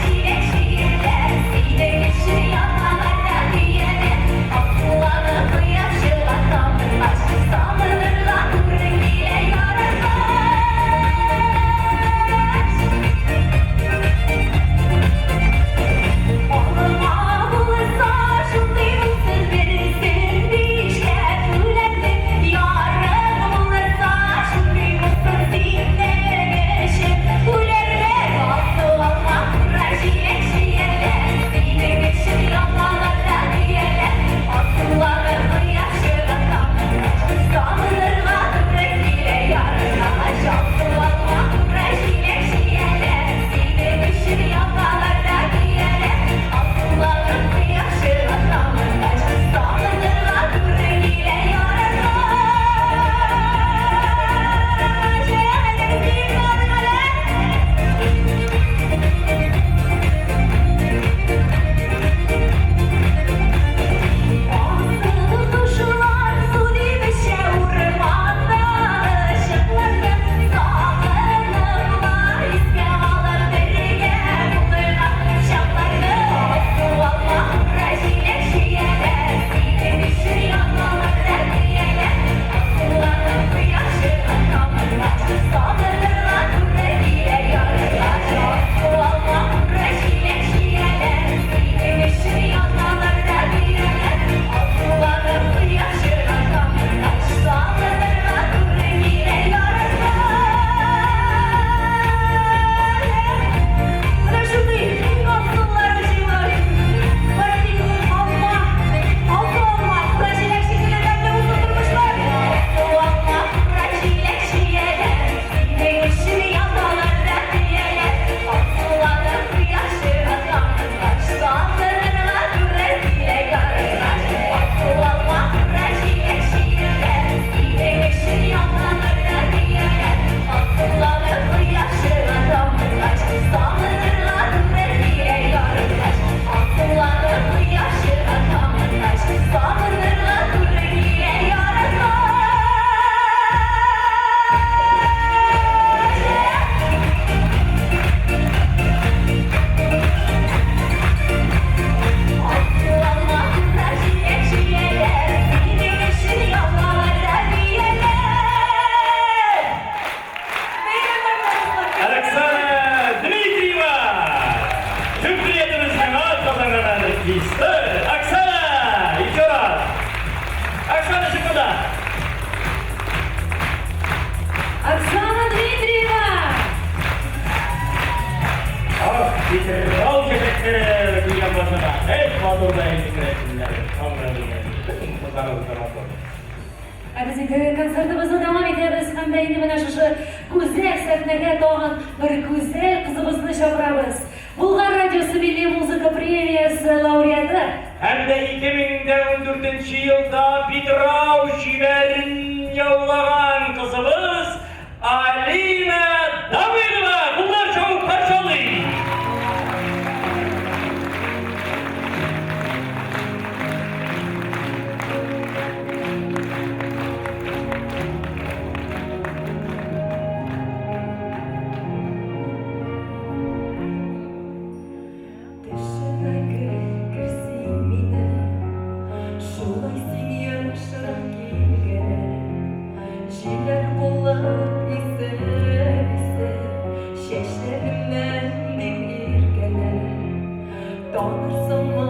җиләк чияләр, синең өчен яналар да көяләр, асылланып кояшыга тамынгач, сагынырга туры килә ярыгач. Алма булса шундый булсын берсен бишләп үләрмен, ярым булса шундый булсын синең өчен үләрмен. Асыл алма, җиләк чияләр, синең өчен яналар да көяләр, асылланып кояшыга тамынгач, сагынырга туры килә ярыгач. Асыл алма, җиләк чияләр, синең өчен яналар да көяләр, асылланып кояшыга тамынгач, сагынырга туры килә ярыгач. Әйдәгез биеп алыйк әле. Асыл кошлар су дип эчә урмандагы чыкларны, сагыныплар искә алып бергә булырга чакларны. Асыл алма, җиләк чияләр, синең өчен яналар да көяләр, асылланып кояшыга тамынгач, сагынырга туры килә ярыгач. Асыл алма, җиләк чияләр, синең өчен яналар да көяләр, асылланып кояшыга тамынгач, сагынырга туры килә ярыгач. Менә шундый асыллар җыйлар. Бары тик алма, алты алма, кура җиләк чияләр белән булсын тормышлар. Асыл алма, кура җиләк чияләр, синең өчен яналар да көяләр, асылланып кояшыга тамынгач, сагынырга туры килә ярыгач. Асыл алма, кура җиләк чияләр, синең өчен яналар да көяләр, асылланып кояшыга тамынгач, сагынырга туры килә ярыгач. Асылланып кояшыга тамынгач, сагынырга туры килә ярыгач. Асыл алма, җиләк чияләр, синең өчен яналар да көяләр. Оксана Дмитриева! Җөмһүриятебезнең атказанган артисты Оксана! Еще раз! Оксана, секунда! Оксана Дмитриева! Ах, Питрау чәчәкләре килгән башына. Әй, матур да инде керәшеннәр. Бөтен кызларыбыз да матур. Ә без инде концертыбызны дәвам итәбез һәм дә инде менә шушы гүзәл сәхнәгә тагын бер гүзәл кызыбызны чакырабыз. Булгар радиосы милли музыка премиясе лауреаты. Һәм дә 2014 елда Питрау чибәрен яулаган кызыбыз Алина Давыдова! Куллар чабып каршы алыйк! Төшемә керсин. Шулай син ешрак килгәлә, Җилләр булып исеп-исеп, Чәчләремнән дип иркәлә. Танырсыңмы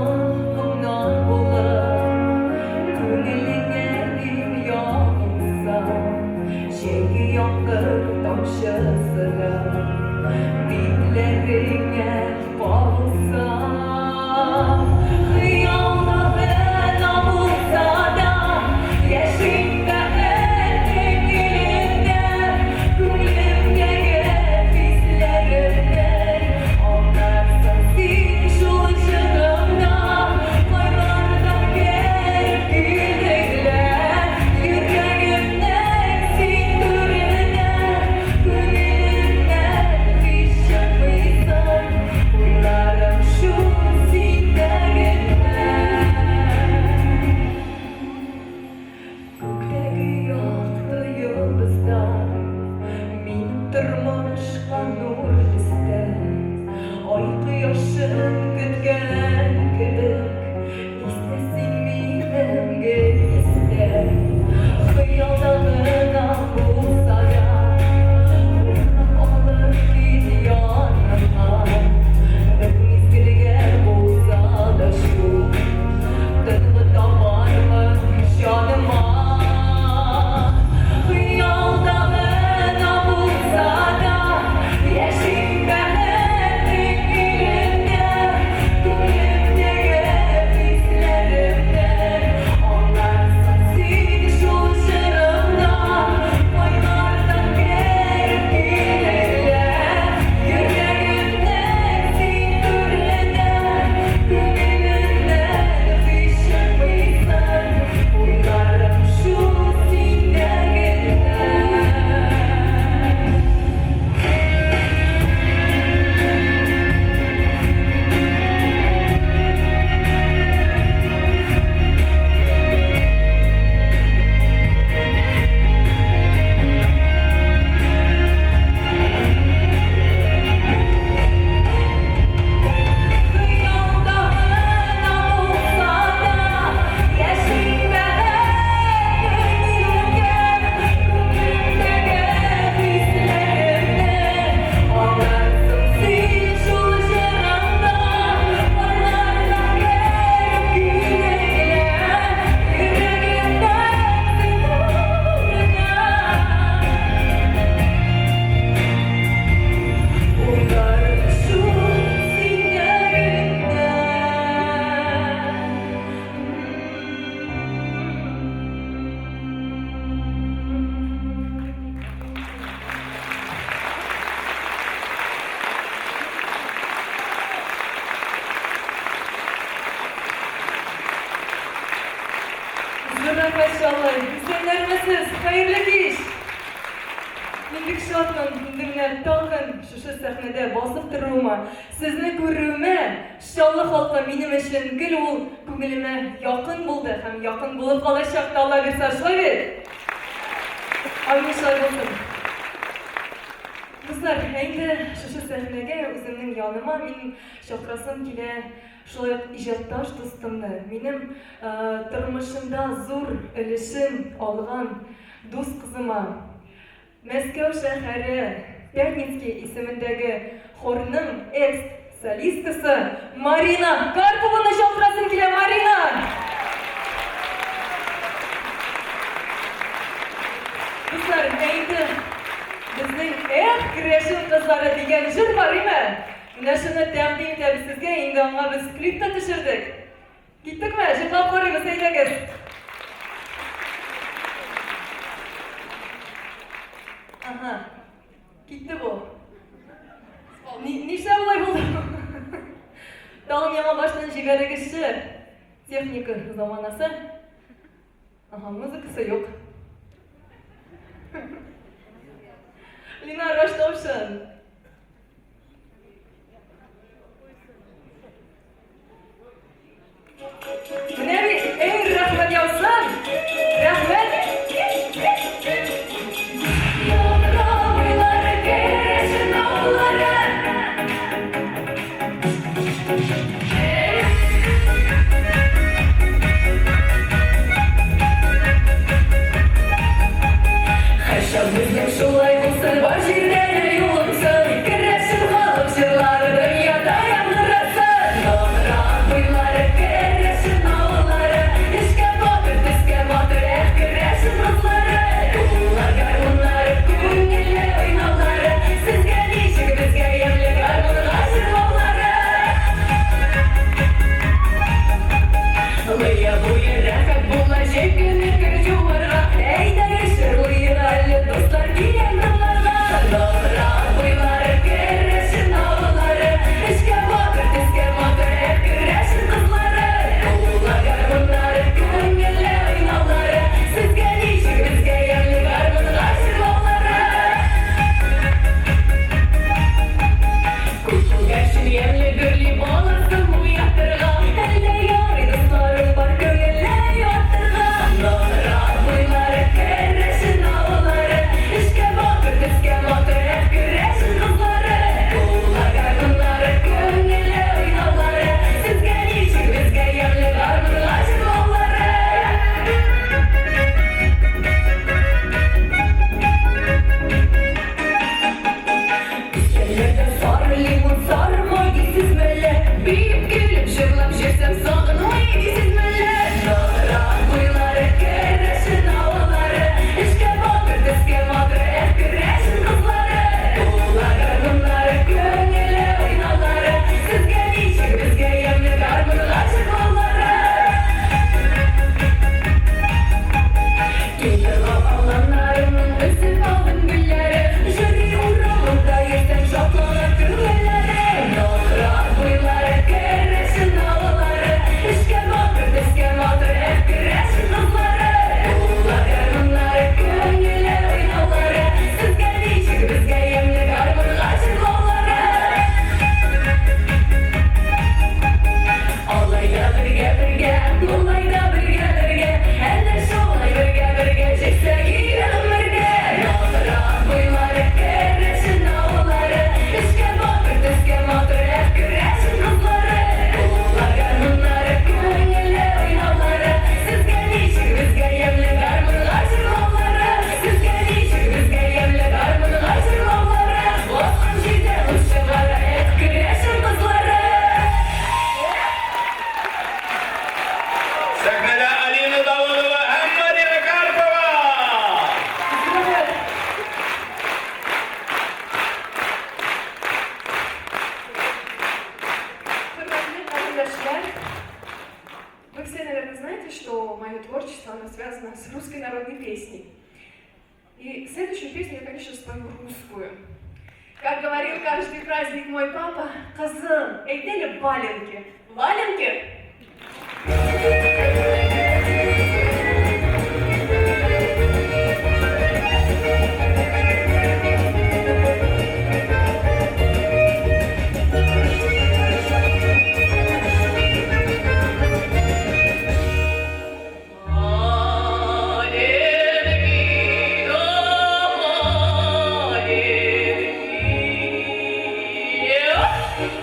моңнар булып, Күңелеңә дип ягылсам, Җәйге яңгыр тамчысыдай, Битләреңә кагылсам. Хыялда гына булса да, Яшим бәхетнең илендә, Күңелемдәге хисләремнән Аңларсың син шул җырымда. Кайлардан кереп килдең лә, Йөрәгемнең син түренә, Күңелемнән һич чыкмыйсың, Уйларым шул синдә генә. Күктәге якты йолдызлар Минем тормышка нур өстәп, Ай кояшын көткән кебек, Истә син минем гел истә. Хыялда гына булса да, Урап алып кит яныңа, Бер мизгелгә булса да шул, Тынгы табармын җаныма. Хыялда гына булса да, Яшим бәхетнең илендә, Күңелемдәге хисләремнән Аңларсың син шул җырымда. Кайлардан кереп килдең лә, Йөрәгемнең син түренә, Күңелемнән һич чыкмыйсың, Уйларым шул синдә генә. Хыялда гына булса да, Яшим бәхетнең илендә, Күңелемдәге хисләремнән Аңларсың син шул җырымда. Кайлардан кереп килдең лә, Йөрәгемнең син түренә, Уйларым шул синдә генә. Зур рәхмәт, Чаллы! Исәннәрмесез? Хәерле кич! Мин бик шатмын, инде менә тагын шушы сәхнәдә басып торуыма, сезне күрүемә. Чаллы халкы минем өчен гел ул күңелемә якын булды һәм якын булып калачак та, Алла бирса, шулай бит? Амин, шулай булсын. Дуслар, ә инде шушы сәхнәгә үземнең яныма мин чакырасым килә шулай ук иҗатташ дустымны, минем тормышымда зур өлешен алган дус кызыма, Мәскәү шәһәре Пятницкий исемендәге хорның экс-солисткасы Марина Карпованы чакырасым килә. Марина! Дуслар, ә инде безнең Эх, керәшен кызлары дигән җыр бар име? Менә шуны тәкъдим итәбез сезгә, инде аңа без клип та төшердек. Киттекме? Җырлап карыйбыз, әйдәгез. Ага. Китте бу. Нишләп болай булды? Тагын яңа баштан җибәрегезче. Техника заманасы. Ага, музыкасы юк. Линар Раштовшин. Менә бит, эй, рәхмәт яусын! Рәхмәт! Ялтыравыйлары, керәшен авыллары. Җәя буе рәхәт була, җәй көне кер җуарга. Әйдәгез җырлыйк әле, дуслар, киләм тыңларга. Нора буйлары, керәшен авыллары, Эшкә батыр, төскә матур, эх, керәшен кызлары. Кулда гармуннары, күңелле уйнаулары, Сезгә ничек, безгә ямьле гармунга җырлаулары. Күк күгәрчен ямьле гөрли, баласын уятырга. Әллә ярый, дусларым бар, күңелле юатырга. Нора буйлары, керәшен авыллары, Эшкә батыр, төскә матур, эх, керәшен кызлары. Кулда гармуннары, күңелле уйнаулары, Сезгә ничек, безгә ямьле гармунга җырлаулары. Өстәлләрдә сары лимон, сары май дисез мәллә? Биеп, көлеп, җырлап җөрсәм, сагынмый дисез мәллә? Нора буйлары, керәшен авыллары, Эшкә батыр, төскә матур, эх, керәшен кызлары. Кулда гармуннары, күңелле уйнаулары, Сезгә ничек, безгә ямьле гармунга җырлаулары. Киң торган аланнарының үсеп алдым гөлләре, Җөри урамында йөрсәм, шатлана күңелләре. Нора буйлары, керәшен авыллары, Эшкә батыр, төскә матур, эх, керәшен кызлары. Кулда гармуннары, күңелле уйнаулары, Сезгә ничек, безгә ямьле гармунга җырлаулары. Алай да бергә бергә, болай да бергә бергә, Әнә шулай бергә бергә җиксәк гомергә. Нора буйлары, керәшен авыллары, Эшкә батыр, төскә матур, эх, керәшен кызлары. Кулда гармуннары, күңелле уйнаулары, Сезгә ничек, безгә ямьле гармунга җырлаулары. Сезгә ничек, безгә ямьле гармунга җырлаулары. Баскан җирдә ут чыгара, эх, керәшен кызлары. Сәхнәдә Алина Давыдова һәм Марина Карпова! Рәхмәт. Хөрмәтле кардәшләр, вы все, наверное, знаете, что мое творчество, оно связано с русской народной песней. И следующую песню я, конечно, спою русскую. Как говорил каждый праздник мой папа, кызым, әйдә әле валенки. Валенки?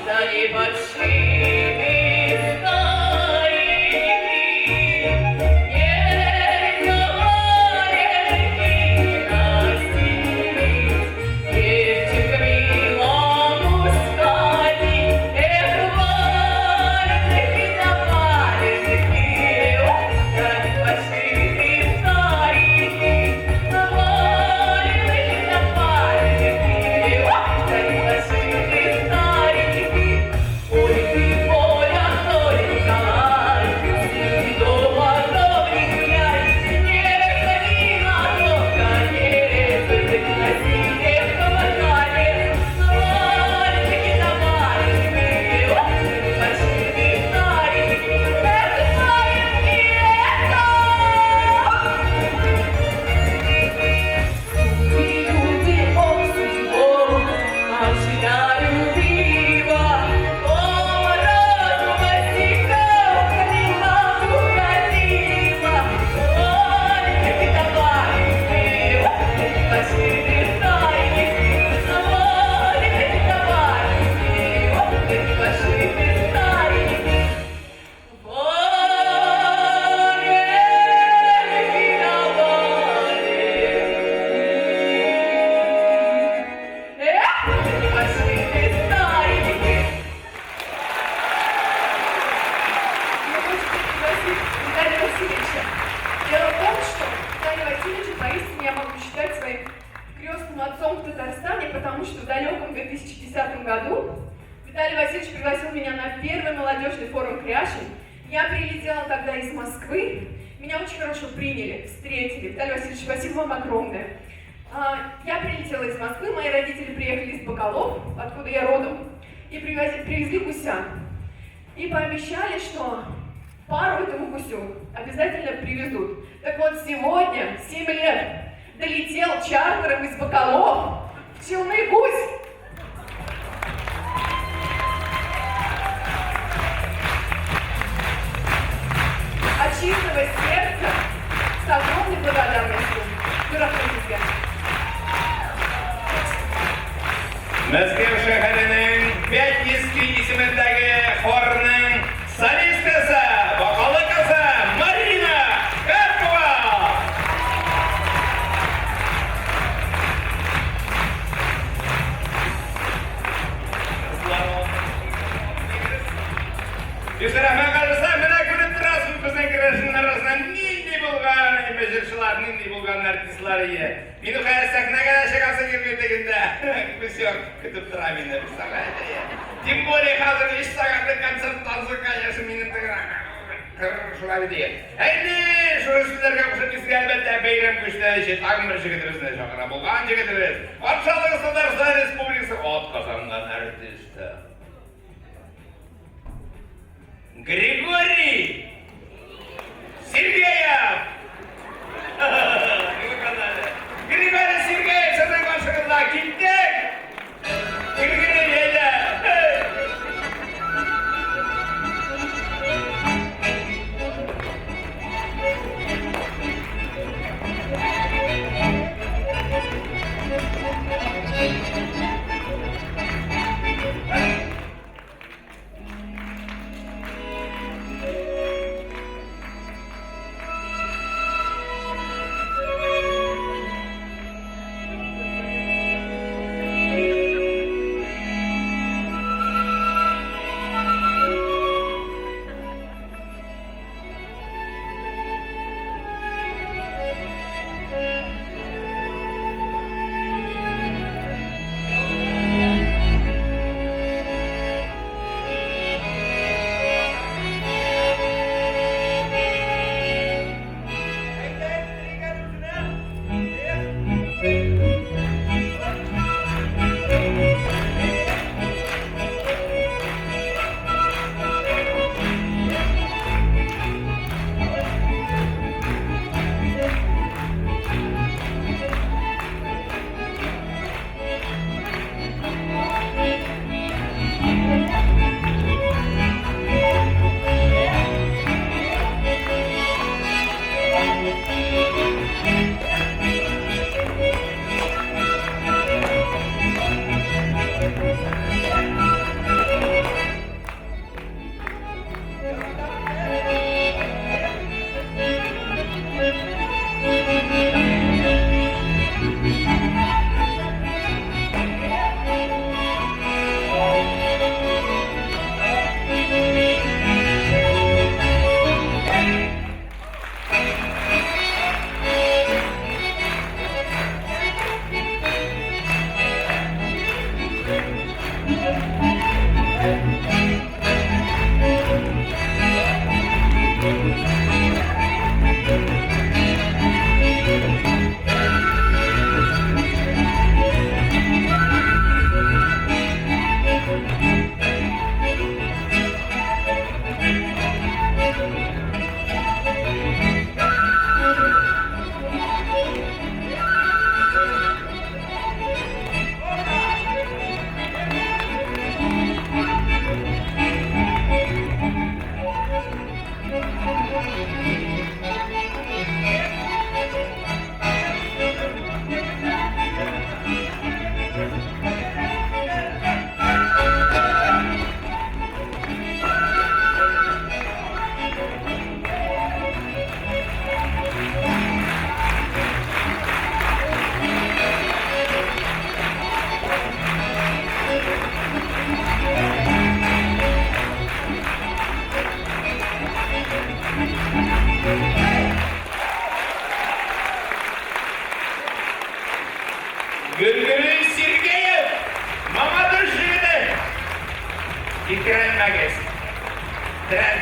Да не подшили старики, не валенки настелить. Девчонка милому сходи, эх, валенки да валенки, ох, да не подшили старики, валенки да валенки, ох, да не подшили старики. Ой, ты, Поля, Толенька, сиди дома, дом не гуляй, не ходи на тот конец, на себе помогали, валенки да валенки, ох, пошли старенькие, эх, валенки, эх, Люди, ох, судьбу, а любила, по морозу босиком к нему ходила. Валенки да валенки, ох, пошли старенькие, валенки да валенки, ох, пошли старенькие. Валенки да валенки. Эх, пошли старенькие. Мне хочется пригласить Виталия Васильевича. Дело в том, что Виталия Васильевича поистине я могу считать своим крестным отцом в Татарстане, потому что в далеком 2010 году Виталий Васильевич пригласил меня на первый молодежный форум Кряшин. Я прилетела тогда из Москвы, меня очень хорошо приняли, встретили. Виталий Васильевич, спасибо вам огромное. Я прилетела из Москвы, мои родители приехали из Бакалов, откуда я родом, и привезли гуся. И пообещали, что пару этому гусю обязательно привезут. Так вот, сегодня, 7 лет, долетел чартером из Бакалов в Челны гусь. От чистого сердца, с огромной благодарностью. Рәхмәт. Мәскәү шәһәренең Пятницкий исемендәге хорның солисткасы, вокалы кызы Марина Карпова. Рәхмәт, кадерле, менә күреп торасыз, безнең керәшеннәр арасында нинди булган җырчылар, нинди булган артистлар ие. Мине хәзер сәхнәгә дә чыгасы килми тегендә. Все, көтеп тора мине, представляете? Тем более хәзер 3 сәгатьлек концерттан соң, конечно, мине теге шулай бит. Инде шушы сүзләргә кушып сезгә, әлбәттә, бәйрәм күчтәнәче тагын бер җегетебезне чакыра булган җегетебез. Патшалыгы Татарстан Республикасы атказанган артисты. Григорий Сергеев! Григорий Сергеев, сезнең каршыгызда киттек! Григорий, әйдә!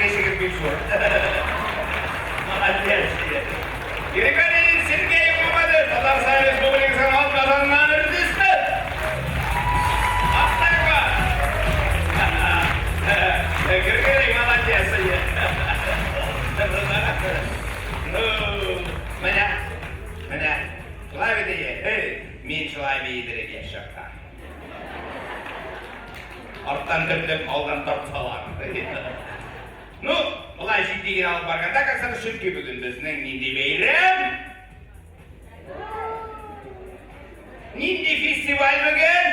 Көчегез бик зур. Молодец. Григорий Сергеев Мамадыш, Татарстан Республикасының атказанган артисты. Аттайга. Григорий молодец. Ну, менә, менә. Шулай бит әйе. Эй, мин шулай биедереп яшь чакта. Арттан төртеп, алдан тартсалар. Ну, болай җитди генә алып барганда концерт, чөнки бүген безнең нинди бәйрәм? Нинди фестиваль бүген?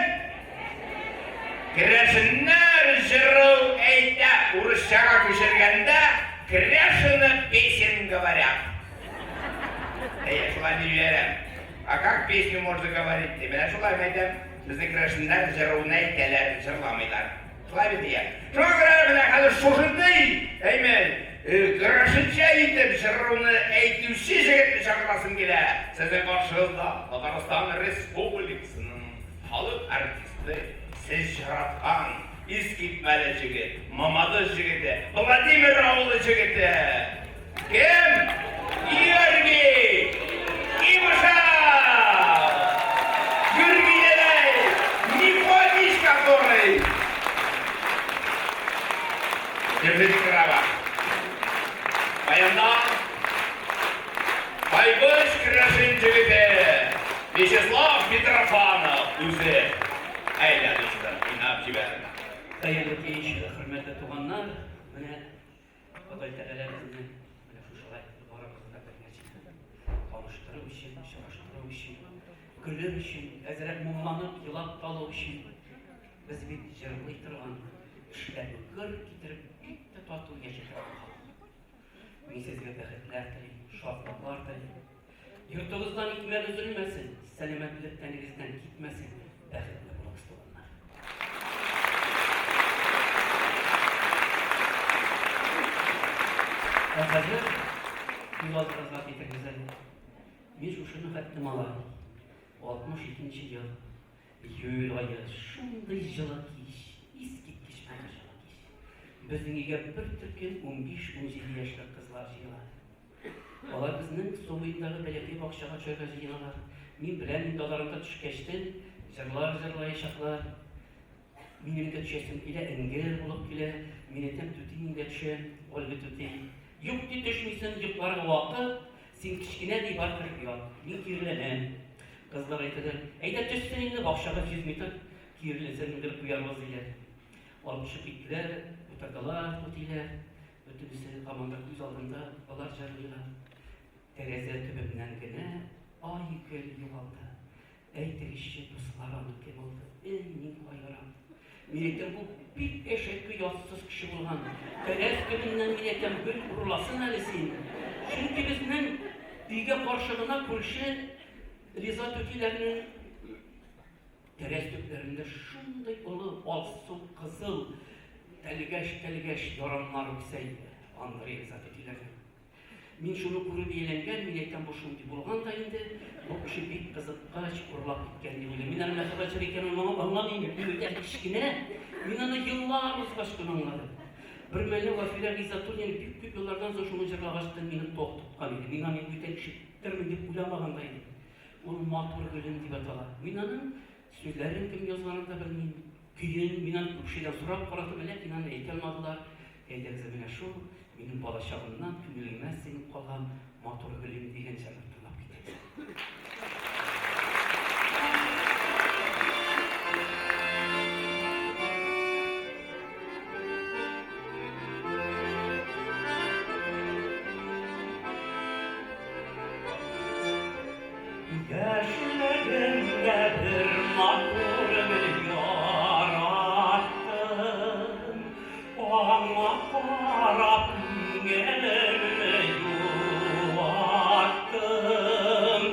Керәшеннәр җыру әйтә, урысчага күчергәндә кряшены песен говорят. Әйе, шулай дип җибәрәм. А как песню можно говорить? Ди. Менә шулай әйтәм. Безнең керәшеннәр җыруны әйтәләр, җырламыйлар. Шулай бит дия. Шуңа күрә менә хәзер шушындый, әйме, керәшенчә итеп җыруны әйтүче җегетне чакырасым килә. Сезнең каршыгызда Татарстан Республикасының халык артисты, сез яраткан искитмәле җегет, Мамадыш җегете, Владимир авылы җегете. Кем? Георгий Ивушев! Георгий дәдәй! Мефодич который! Держите право. Баянда Кайбыч керәшен җегете Вячеслав Митрофанов үзе. Әйдә, дустым, уйнап җибәр. Хәерле кич, хөрмәтле туганнар. Менә Ходай Тәгалә безне менә шушылай барыбызны да бергә җыйды. Таныштыру өчен, очраштыру өчен, көлер өчен, әзрәк моңланып, елап та алу өчен. Без бит җырлый торган, эшләрне гөр китереп, бик тә тату яши торган халык. Мин сезгә бәхетләр телим, шатлыклар телим. Йортыгыздан икмәк өзелмәсен, сәламәтлек тәнегездән китмәсен, бәхетле булыгыз, туганнар. Ә хәзер күз алдыгызга китерегез әле. Мин шушыны хәтле малай. 62 нче ел, июль ае, шундый җылы кич, искиткеч матур җылы кич. Безнең өйгә бер төркем 15-17 яшьлек кызлар җыела. Алар безнең су буендагы бәләкәй бакчага төшәргә җыеналар. Мин беләм инде, алар анда төшкәчтен җырлар җырлаячаклар. Минем дә төшәсем килә, эңгер булып килә. Мин әйтәм, түти, мин дә төшәм, Ольга түти. Юк, ди, төшмисең, йокларга вакыт, син кечкенә, ди, бар кереп ят. Мин киреләнәм. Кызлар әйтәләр, әйдә төшсен инде, бакчага 100 метр, киреләнсә менгереп куярбыз, диләр. Алып төшеп киттеләр, утырдылар түтиләр. Бөтенесе һаман да күз алдында, алар җырлыйлар. Тәрәзә төбемнән генә ай гөл югалды. Әйтегезче, дуслар, аны кем алды? Эй, мин кайгырам. Мин әйтәм, бу бик әшәке, ятсыз кеше булган. Тәрәз төбеннән, мин әйтәм, гөл урласын әле син. Чөнки безнең өйгә каршы гына күрше Риза түтиләрнең Тәрәз төпләрендә шундый олы алсу кызыл тәлгәш-тәлгәш яраннар үсә иде Андрей Риза түтиләрнең. Мин шуны күреп ияләнгән, мин әйтәм, бу шундый булган да инде, бу кеше бик кызыккач урлап киткән дип уйлыйм. Мин аның мәхәббәт җыры икәнен аңламыйм, мин бит әле кечкенә. Мин аны еллар узгач кына аңладым. Бер мәлне Вафирә Гыйззәтуллина бик күп еллардан соң шуны җырлагач та мине ток тоткан иде. Мин аны бүтән ишеттермен дип уйламаган да идем. Ул Матур гөлем дип атала. Мин аның сүзләрен кем язганын да белмим. Көен мин аны күп кешедән сорап карадым, ләкин аны әйтә алмадылар. Әйдәгез, менә шул минем балачагымнан күңелемә сеңеп калган Матур гөлем дигән җырны тыңлап китәбез. Яшьлегемдә бер матур гөл яраттым, Аңа карап күңелемне юаттым.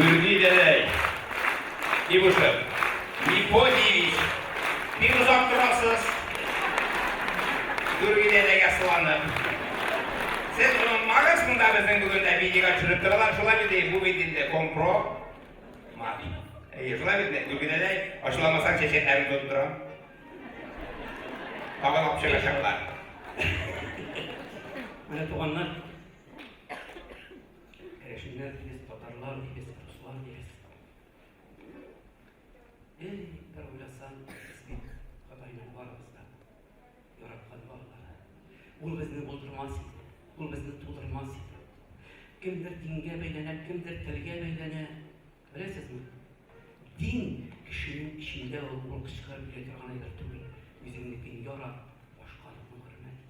Гөрги дәдәй. Ибушев. Мефодиевич. Бик озак торасыз. Гөрги дәдәйгә сыланып. Сез онытмагыз, монда безнең бүген дә видеога төшереп торалар. Шулай бит, бу бит инде компро. Мат. Әйе, шулай бит, Гөрги дәдәй, ачуламасаң чәчәкләрен тотып торам. Тагын алып чыгачаклар. Менә туганнар, Керәшеннәр дибез, татарлар дибез, руслар дибез. Эй, бер уйласаң, без бит Ходайның барыбыз да яраткан балалары. Ул безне булдырмас иде, ул безне тудырмас иде. Кемдер дингә бәйләнә, кемдер телгә бәйләнә. Беләсезме? Дин кешенең эчендә ул, ул кычкырып йөри торган әйбер түгел. Үзеңнекен ярат, башканыкын хөрмәт ит.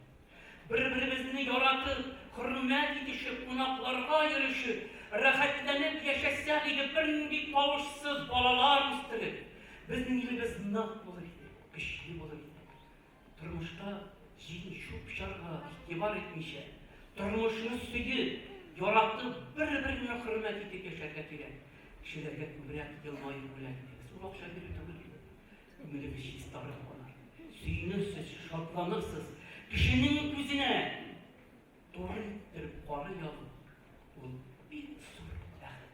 Бер-беребезне яратып, хөрмәт итешеп, кунакларга йөрешеп, рәхәтләнеп яшәсәк иде, бернинди тавышсыз балалар үстереп, безнең илебез нык булыр иде, көчле булыр иде. Тормышта җыен чүп-чарга игътибар итмичә, тормышны сөеп, яратып, бер-береңне хөрмәт итеп яшәргә кирәк. Кешеләргә күбрәк елмаю бүләк итегез. Ул акча бирү түгел. Күңелегез чистарып калыр. Сөенерсез, шатланырсыз. Кешенең күзенә туры иттереп карый алу, ул бик зур бәхет.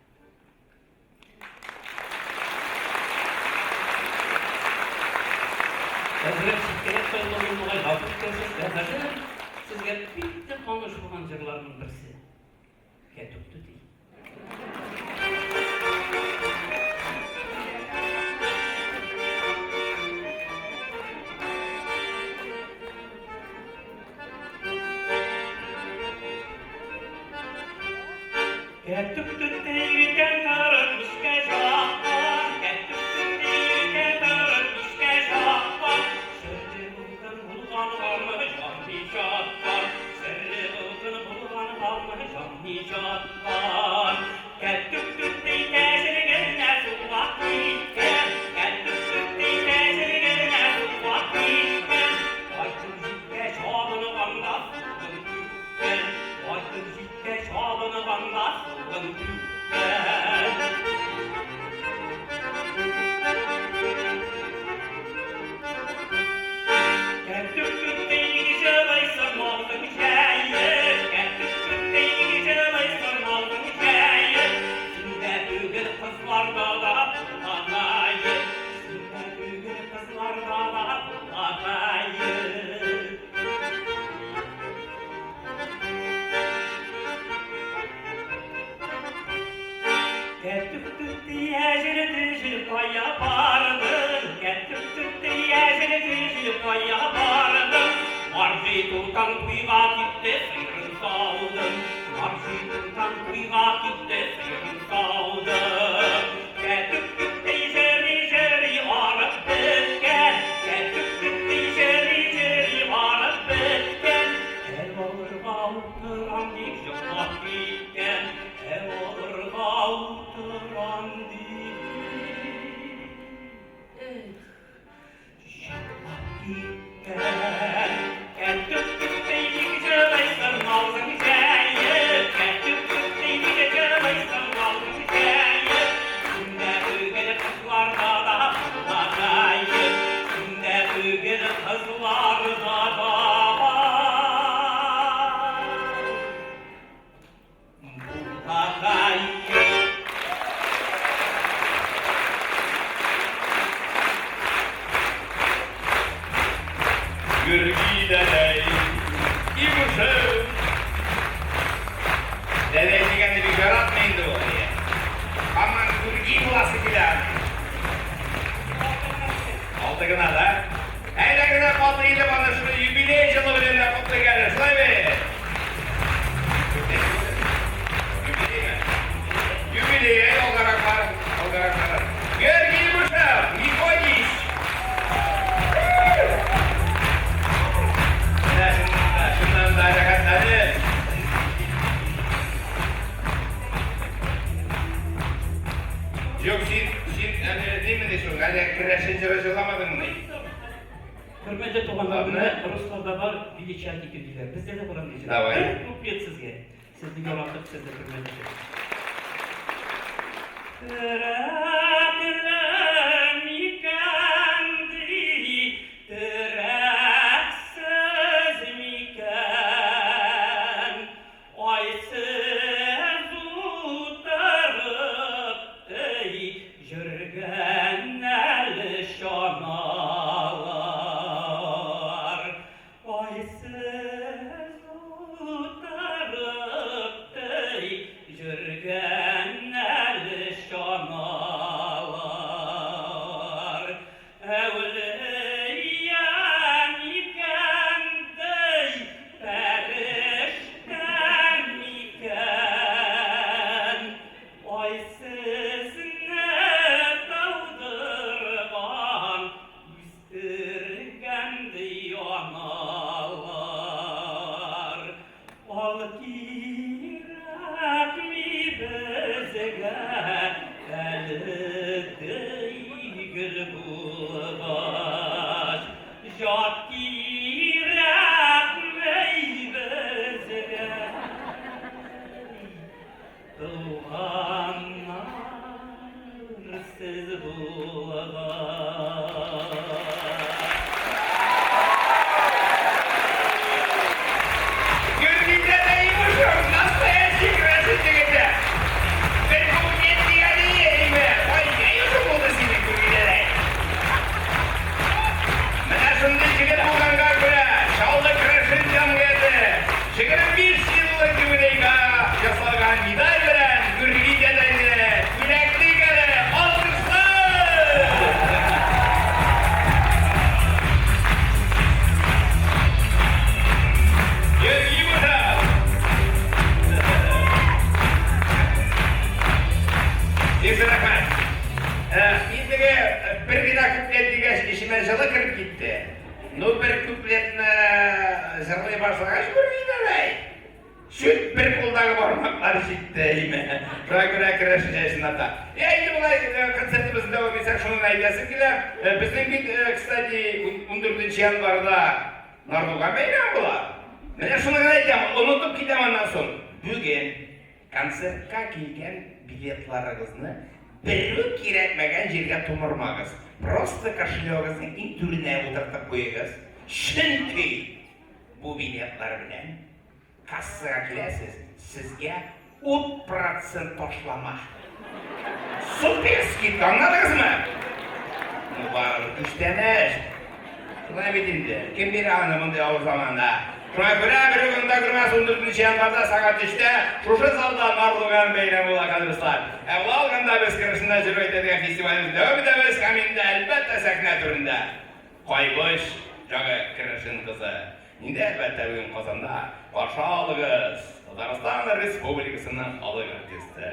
Әзрәк читкәрәк тайпылдым бугай, гафу итәсез. Ә хәзер сезгә бик тә таныш булган җырларның берсе. Кәтүк түти. Кәтүк түти иртән торып мичкә жаккан, Кәтүк түти иртән торып мичкә жаккан, Серле утын булгангамы җан ничаткан, Серле утын булгангамы җан ничаткан. Кәтүк түти кәҗер генә суга киткән, Кәтүк түти кәҗер генә суга киткән, Кайтып җиткәч абынганда суын түккән, Кайтып җиткәч абынганда суын түккән. Кәтүк түти җылыйсың алдың җәеп, Кәтүк түти җылыйсың алдың җәеп, Синдә түгел кызларда да булган гаеп, Синдә түгел кызларда да булган гаеп. Кәтүк түти әҗер төҗер кая бардың? Кәтүк түти әҗер төҗер кая бардың? Марҗый тутаң туйга китте, сыерын саудым. Марҗый тутаң туйга китте, сыерын саудым. Кәтүк түти җыри-җыри арып беткән, Кәтүк түти җыри-җыри арып беткән. Әв алырга утырам дип йоклап киткән, Әв алырга утырам дип йоклап киткән. Кәтүк түти ник җылыйсың авызың җәеп, Кәтүк түти ник җылыйсың авызың җәеп, Синдә түгел кызларда да булган гаеп, Синдә түгел кызларда да булган гаеп. Гөрги дәдәй, Ибушев. Дәдәй дигәнне бик яратмый инде ул. Һаман гүрги буласы килә аның. Алты гына да. Әйдә генә каты итеп аны шуны юбилей җылы белән дә котлыйк әле, шулай бит? Юбилейме? Юбилей, әй, алгарак бар, алгарак бар. Георгий Ибушев, Мефодич. Менә шуннан да, шуннан да рәхәтләнеп. Юк, син, син әле нимени шул, әле керәшен җыры җырламадыңмыни? Хөрмәтле туганнар, менә русларда бар величать итү диләр. Бездә дә бар андый җыр. Давай. Бер куплет сезгә. Сезне яратып, сезне хөрмәт итеп. Терәкле микән ди, терәксез микән? Ай сез утырып ди, йөргән әле чаналар. Ай сез утырып ди, йөргән әле чаналар. Әүлия микән ди, фәрештә микән? Ай сезне тудырган, үстергән ди аналар. Ал кирәкми безгә әле ди гөл булгач. Җат кирәкми безгә. Туганнар сез булгач. Гөргидә дә имушым, настоящий красотка егете. Бер букет дигәне име? Ай, ни булды синең Гөргидәдәй? Менә шундый егет булганга күрә, Чаллы керәшен җәмгыяте 25 еллык юбилейга ясалган медаль белән Гөргидәдәйне бүләклик әле, алкышлар! Гөрги була! Бик зур рәхмәт. Мин теге бер генә куплет дигәч, эчемә җылы кереп китте. Ну, бер куплетны җырлый башлагач, Гөргидәдәй, чүт бер кулдагы бармаклар җитте, име. Шуңа күрә керәшен чәчен ата. Я инде болай концертыбызны дәвам итсәк, шуны әйтәсем килә. Безнең бит, кстати, 14 январьда Нардуган бәйрәме була. Менә шуны гына әйтәм, онытып китәм аннан соң. Бүген концертка килгән билетларыгызны берүк кирәкмәгән җиргә томырмагыз. Просто кошелегызның иң түренә утыртып куегыз. Чөнки бу билетлар белән кассага киләсез, сезгә 10% ташлама. Супер скидка, аңладыгызмы? Ну, барыбер күчтәнәч. Шулай бит инде. Кем бирә аны мондый авыр заманда? Шуңа күрә бер көн дә күрмәс 14 январьда сәгать 3-тә шушы залда Нардуган бәйрәме була, кадерле дуслар. Ә болай алганда без керәшеннәр җыр әйтә дигән фестивалебезне дәвам итәбез һәм инде әлбәттә сәхнә түрендә Кайбыч җагы керәшен кызы. Инде әлбәттә бүген Казанда каршы алыгыз Татарстан Республикасының халык артисты,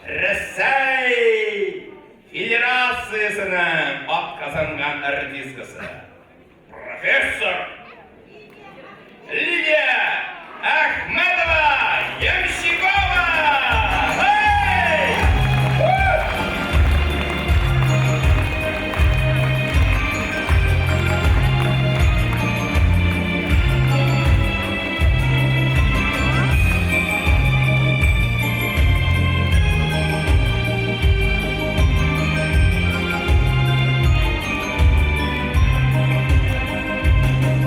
Рәсәй Федерациясенең атказанган артисткасы, профессор Лилия Әхмәтова Ямщикова! Hey! Woo!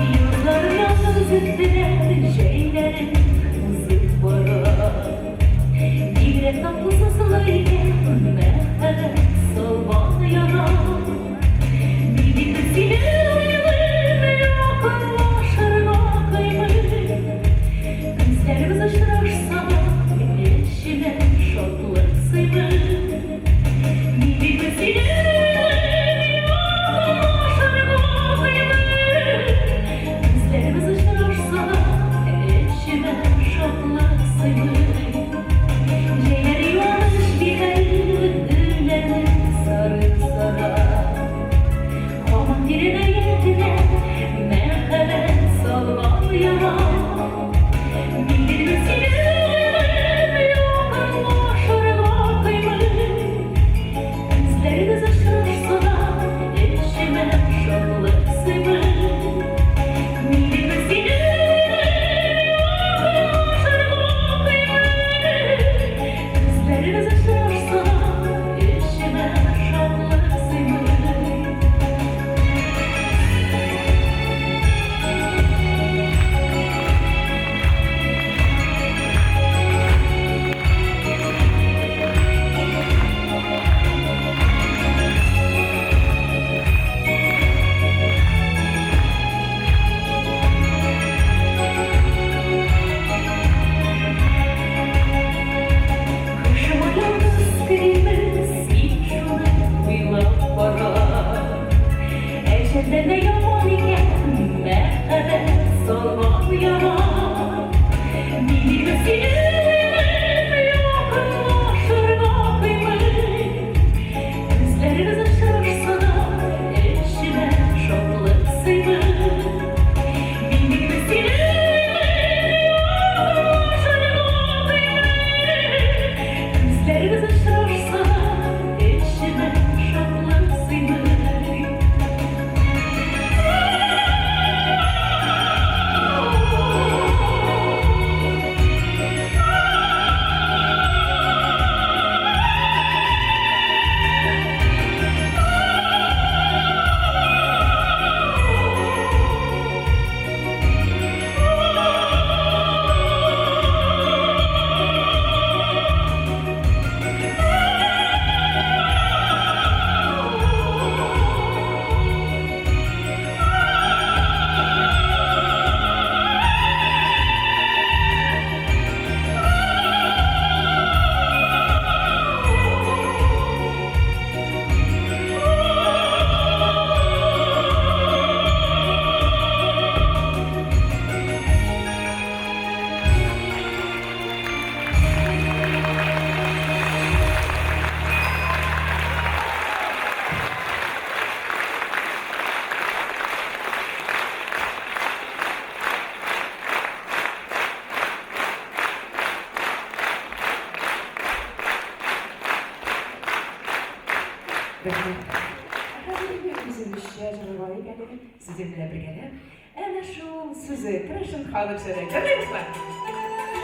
Рәхмәт. Ә хәзер инде үзебезчә җырлап алыйк әле, сезнең белән бергәләп. Әнә шул сүзе, керәшен халык җыры. Җырлыйбызмы?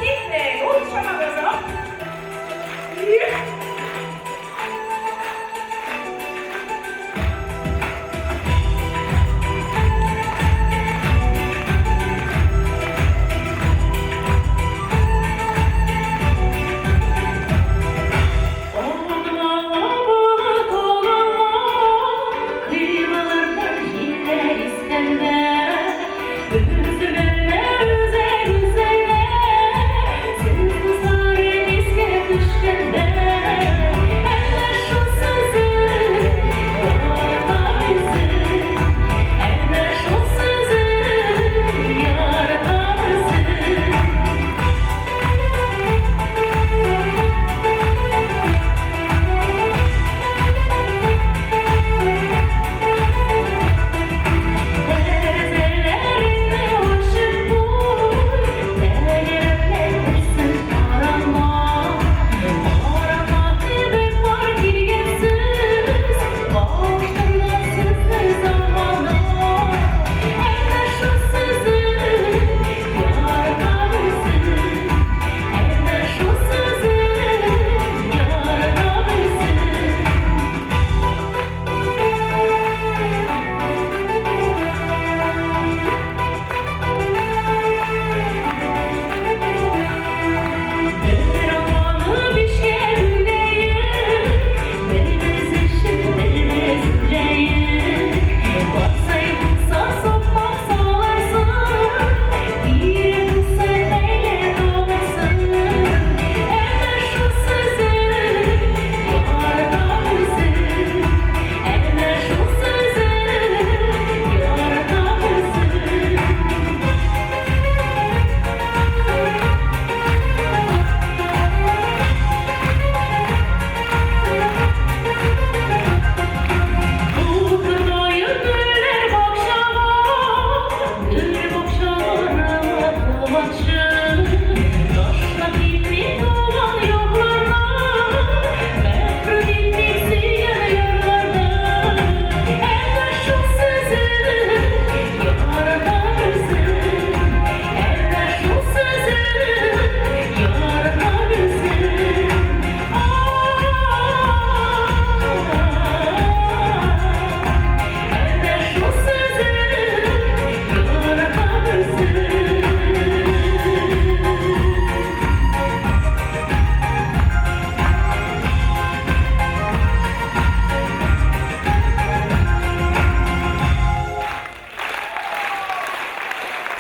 Киттек! Ул чамабыз, оп! Их!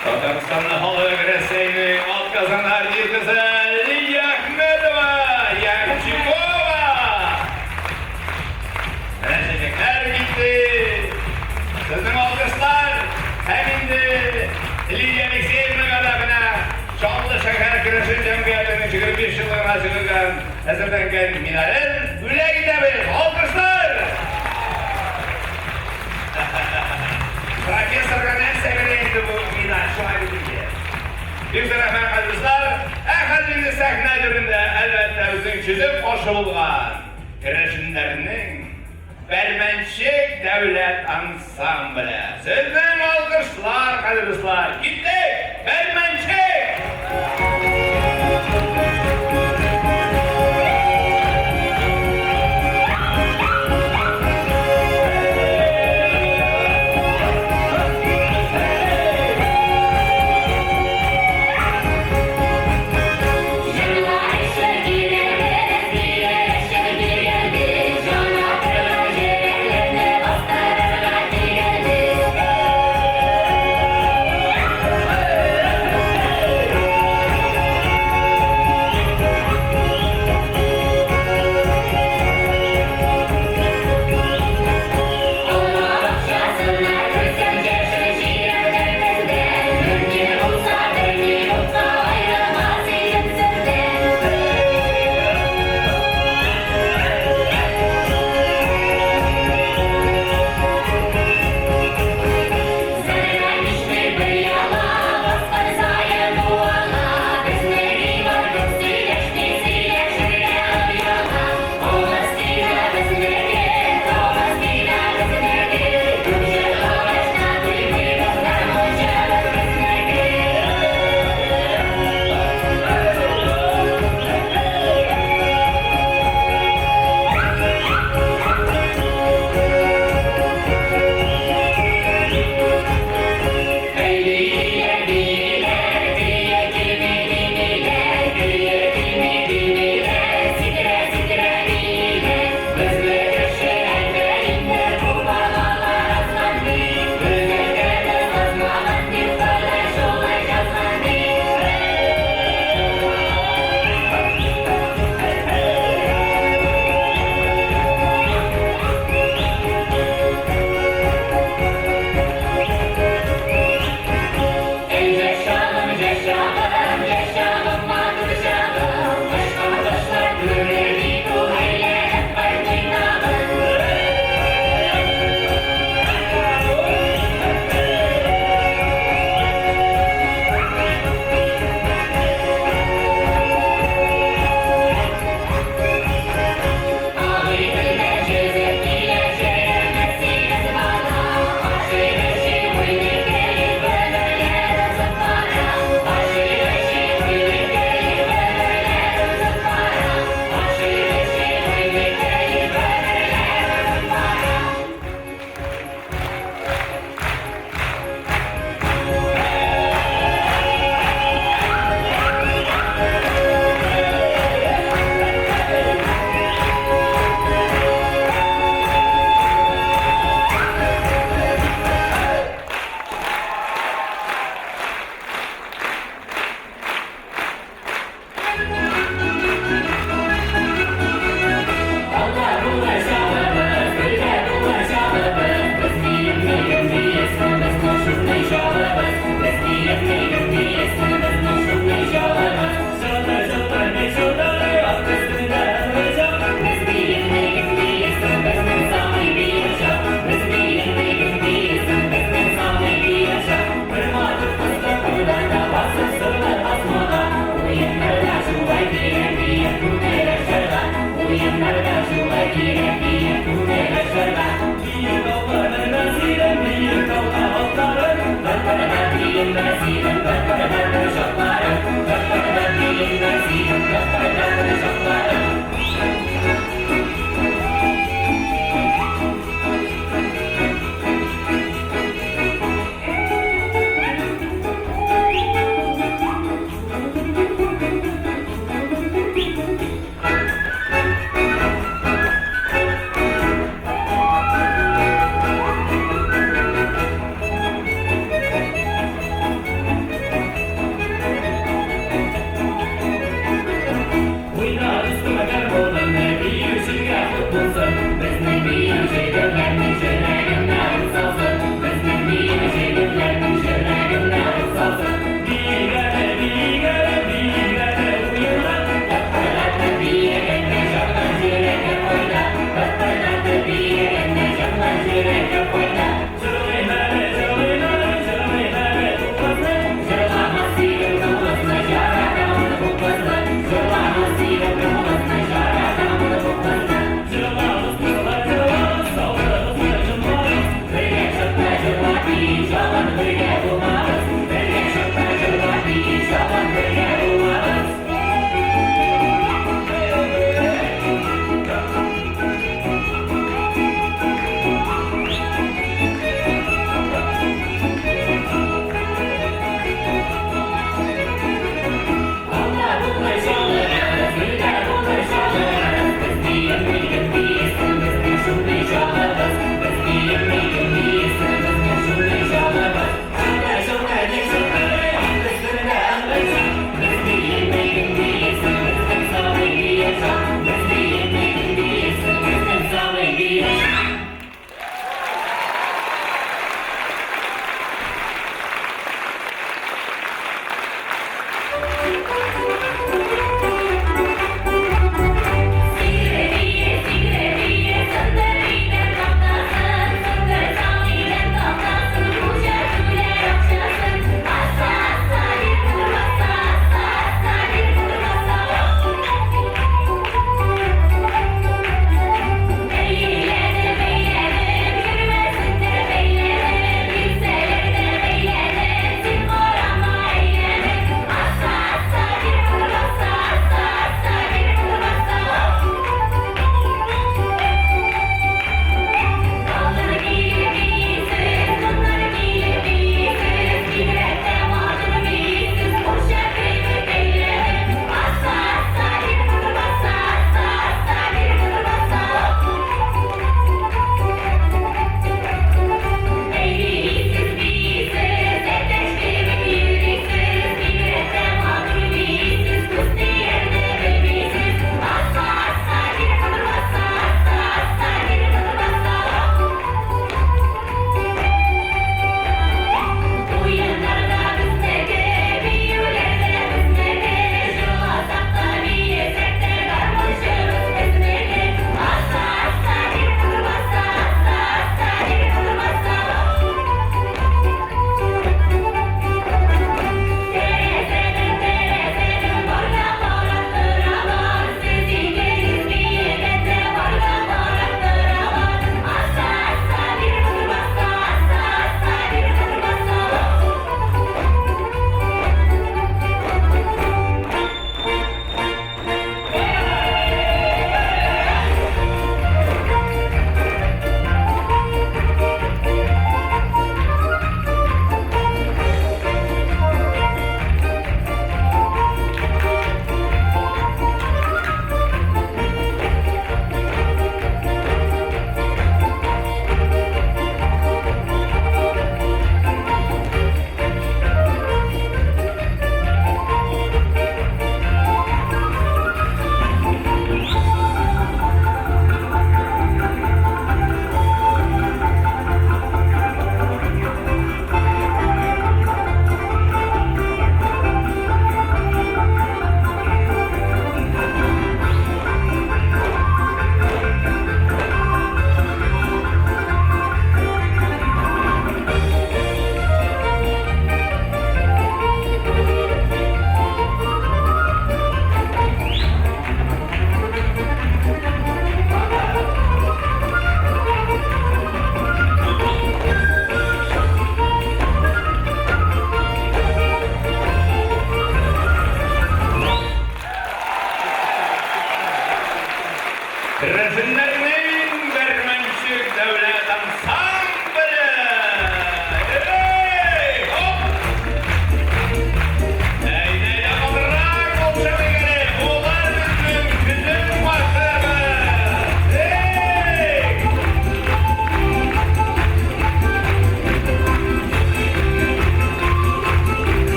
Татарстанның халык Рәсәйнең атказанган артисткасы Лилия Әхмәтова, Ямщикова. Менә чәчәкләр китте. Сезнең алкышлар һәм инде Лилия Алексеевнага да менә Чаллы шәһәр керәшен җәмгыятенең 25 еллыгына чыгылган әзерләнгән медален бүләк итәбез. Алкышлар! Профессорга нәрсә генә инде бу медаль, шулай бит инде. Бик зур рәхмәт, кадерле дуслар. Ә хәзер инде сәхнә түрендә, әлбәттә, безнең чөзеп каршы булган керәшеннәрнең Бәрмәнчек дәүләт ансамбле. Сезнең алкышлар, кадерле дуслар. Киттек! Бәрмәнчек!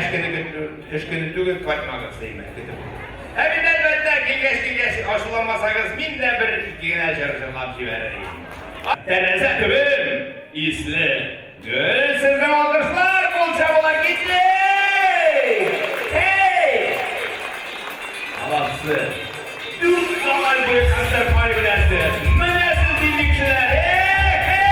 Эш көне эш көне түгел, кайтмагыз димә, көтеп. Ә мин әлбәттә, килгәч килгәч ачуланмасагыз, мин дә бер ике генә җыр җырлап җибәрер идем. Тәрәзә төбем исле гөл сезнең алкышлар кул чабула китте! Эй! Аласы. Дүрт малай буе концерт карый беләсез. Менә сез нинди кешеләр! Эх, эй!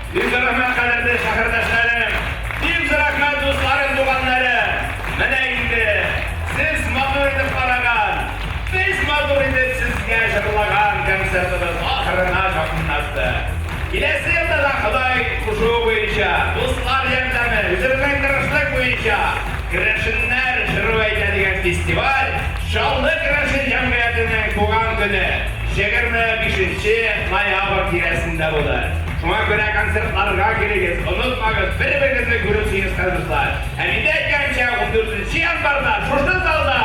Бик зур рәхмәт, кадерле шәһәрдәшләрем! Бик зур рәхмәт, дусларым, туганнарым! Менә инде сез матур итеп караган, без матур итеп сезгә җырлаган концертыбыз ахырына якынлашты. Киләсе елда да Ходай кушуы буенча, дуслар ярдәме, үзебезнең тырышлык буенча Керәшеннәр җыру әйтә дигән фестиваль Чаллы керәшен җәмгыятенең туган көне 25 нче ноябрь тирәсендә булыр. Шуңа күрә концертларга килегез, онытмагыз, бер-берегезне күреп сөенешкән дуслар. Һәм инде әйткәнемчә, 14 нче январьда шушы залда.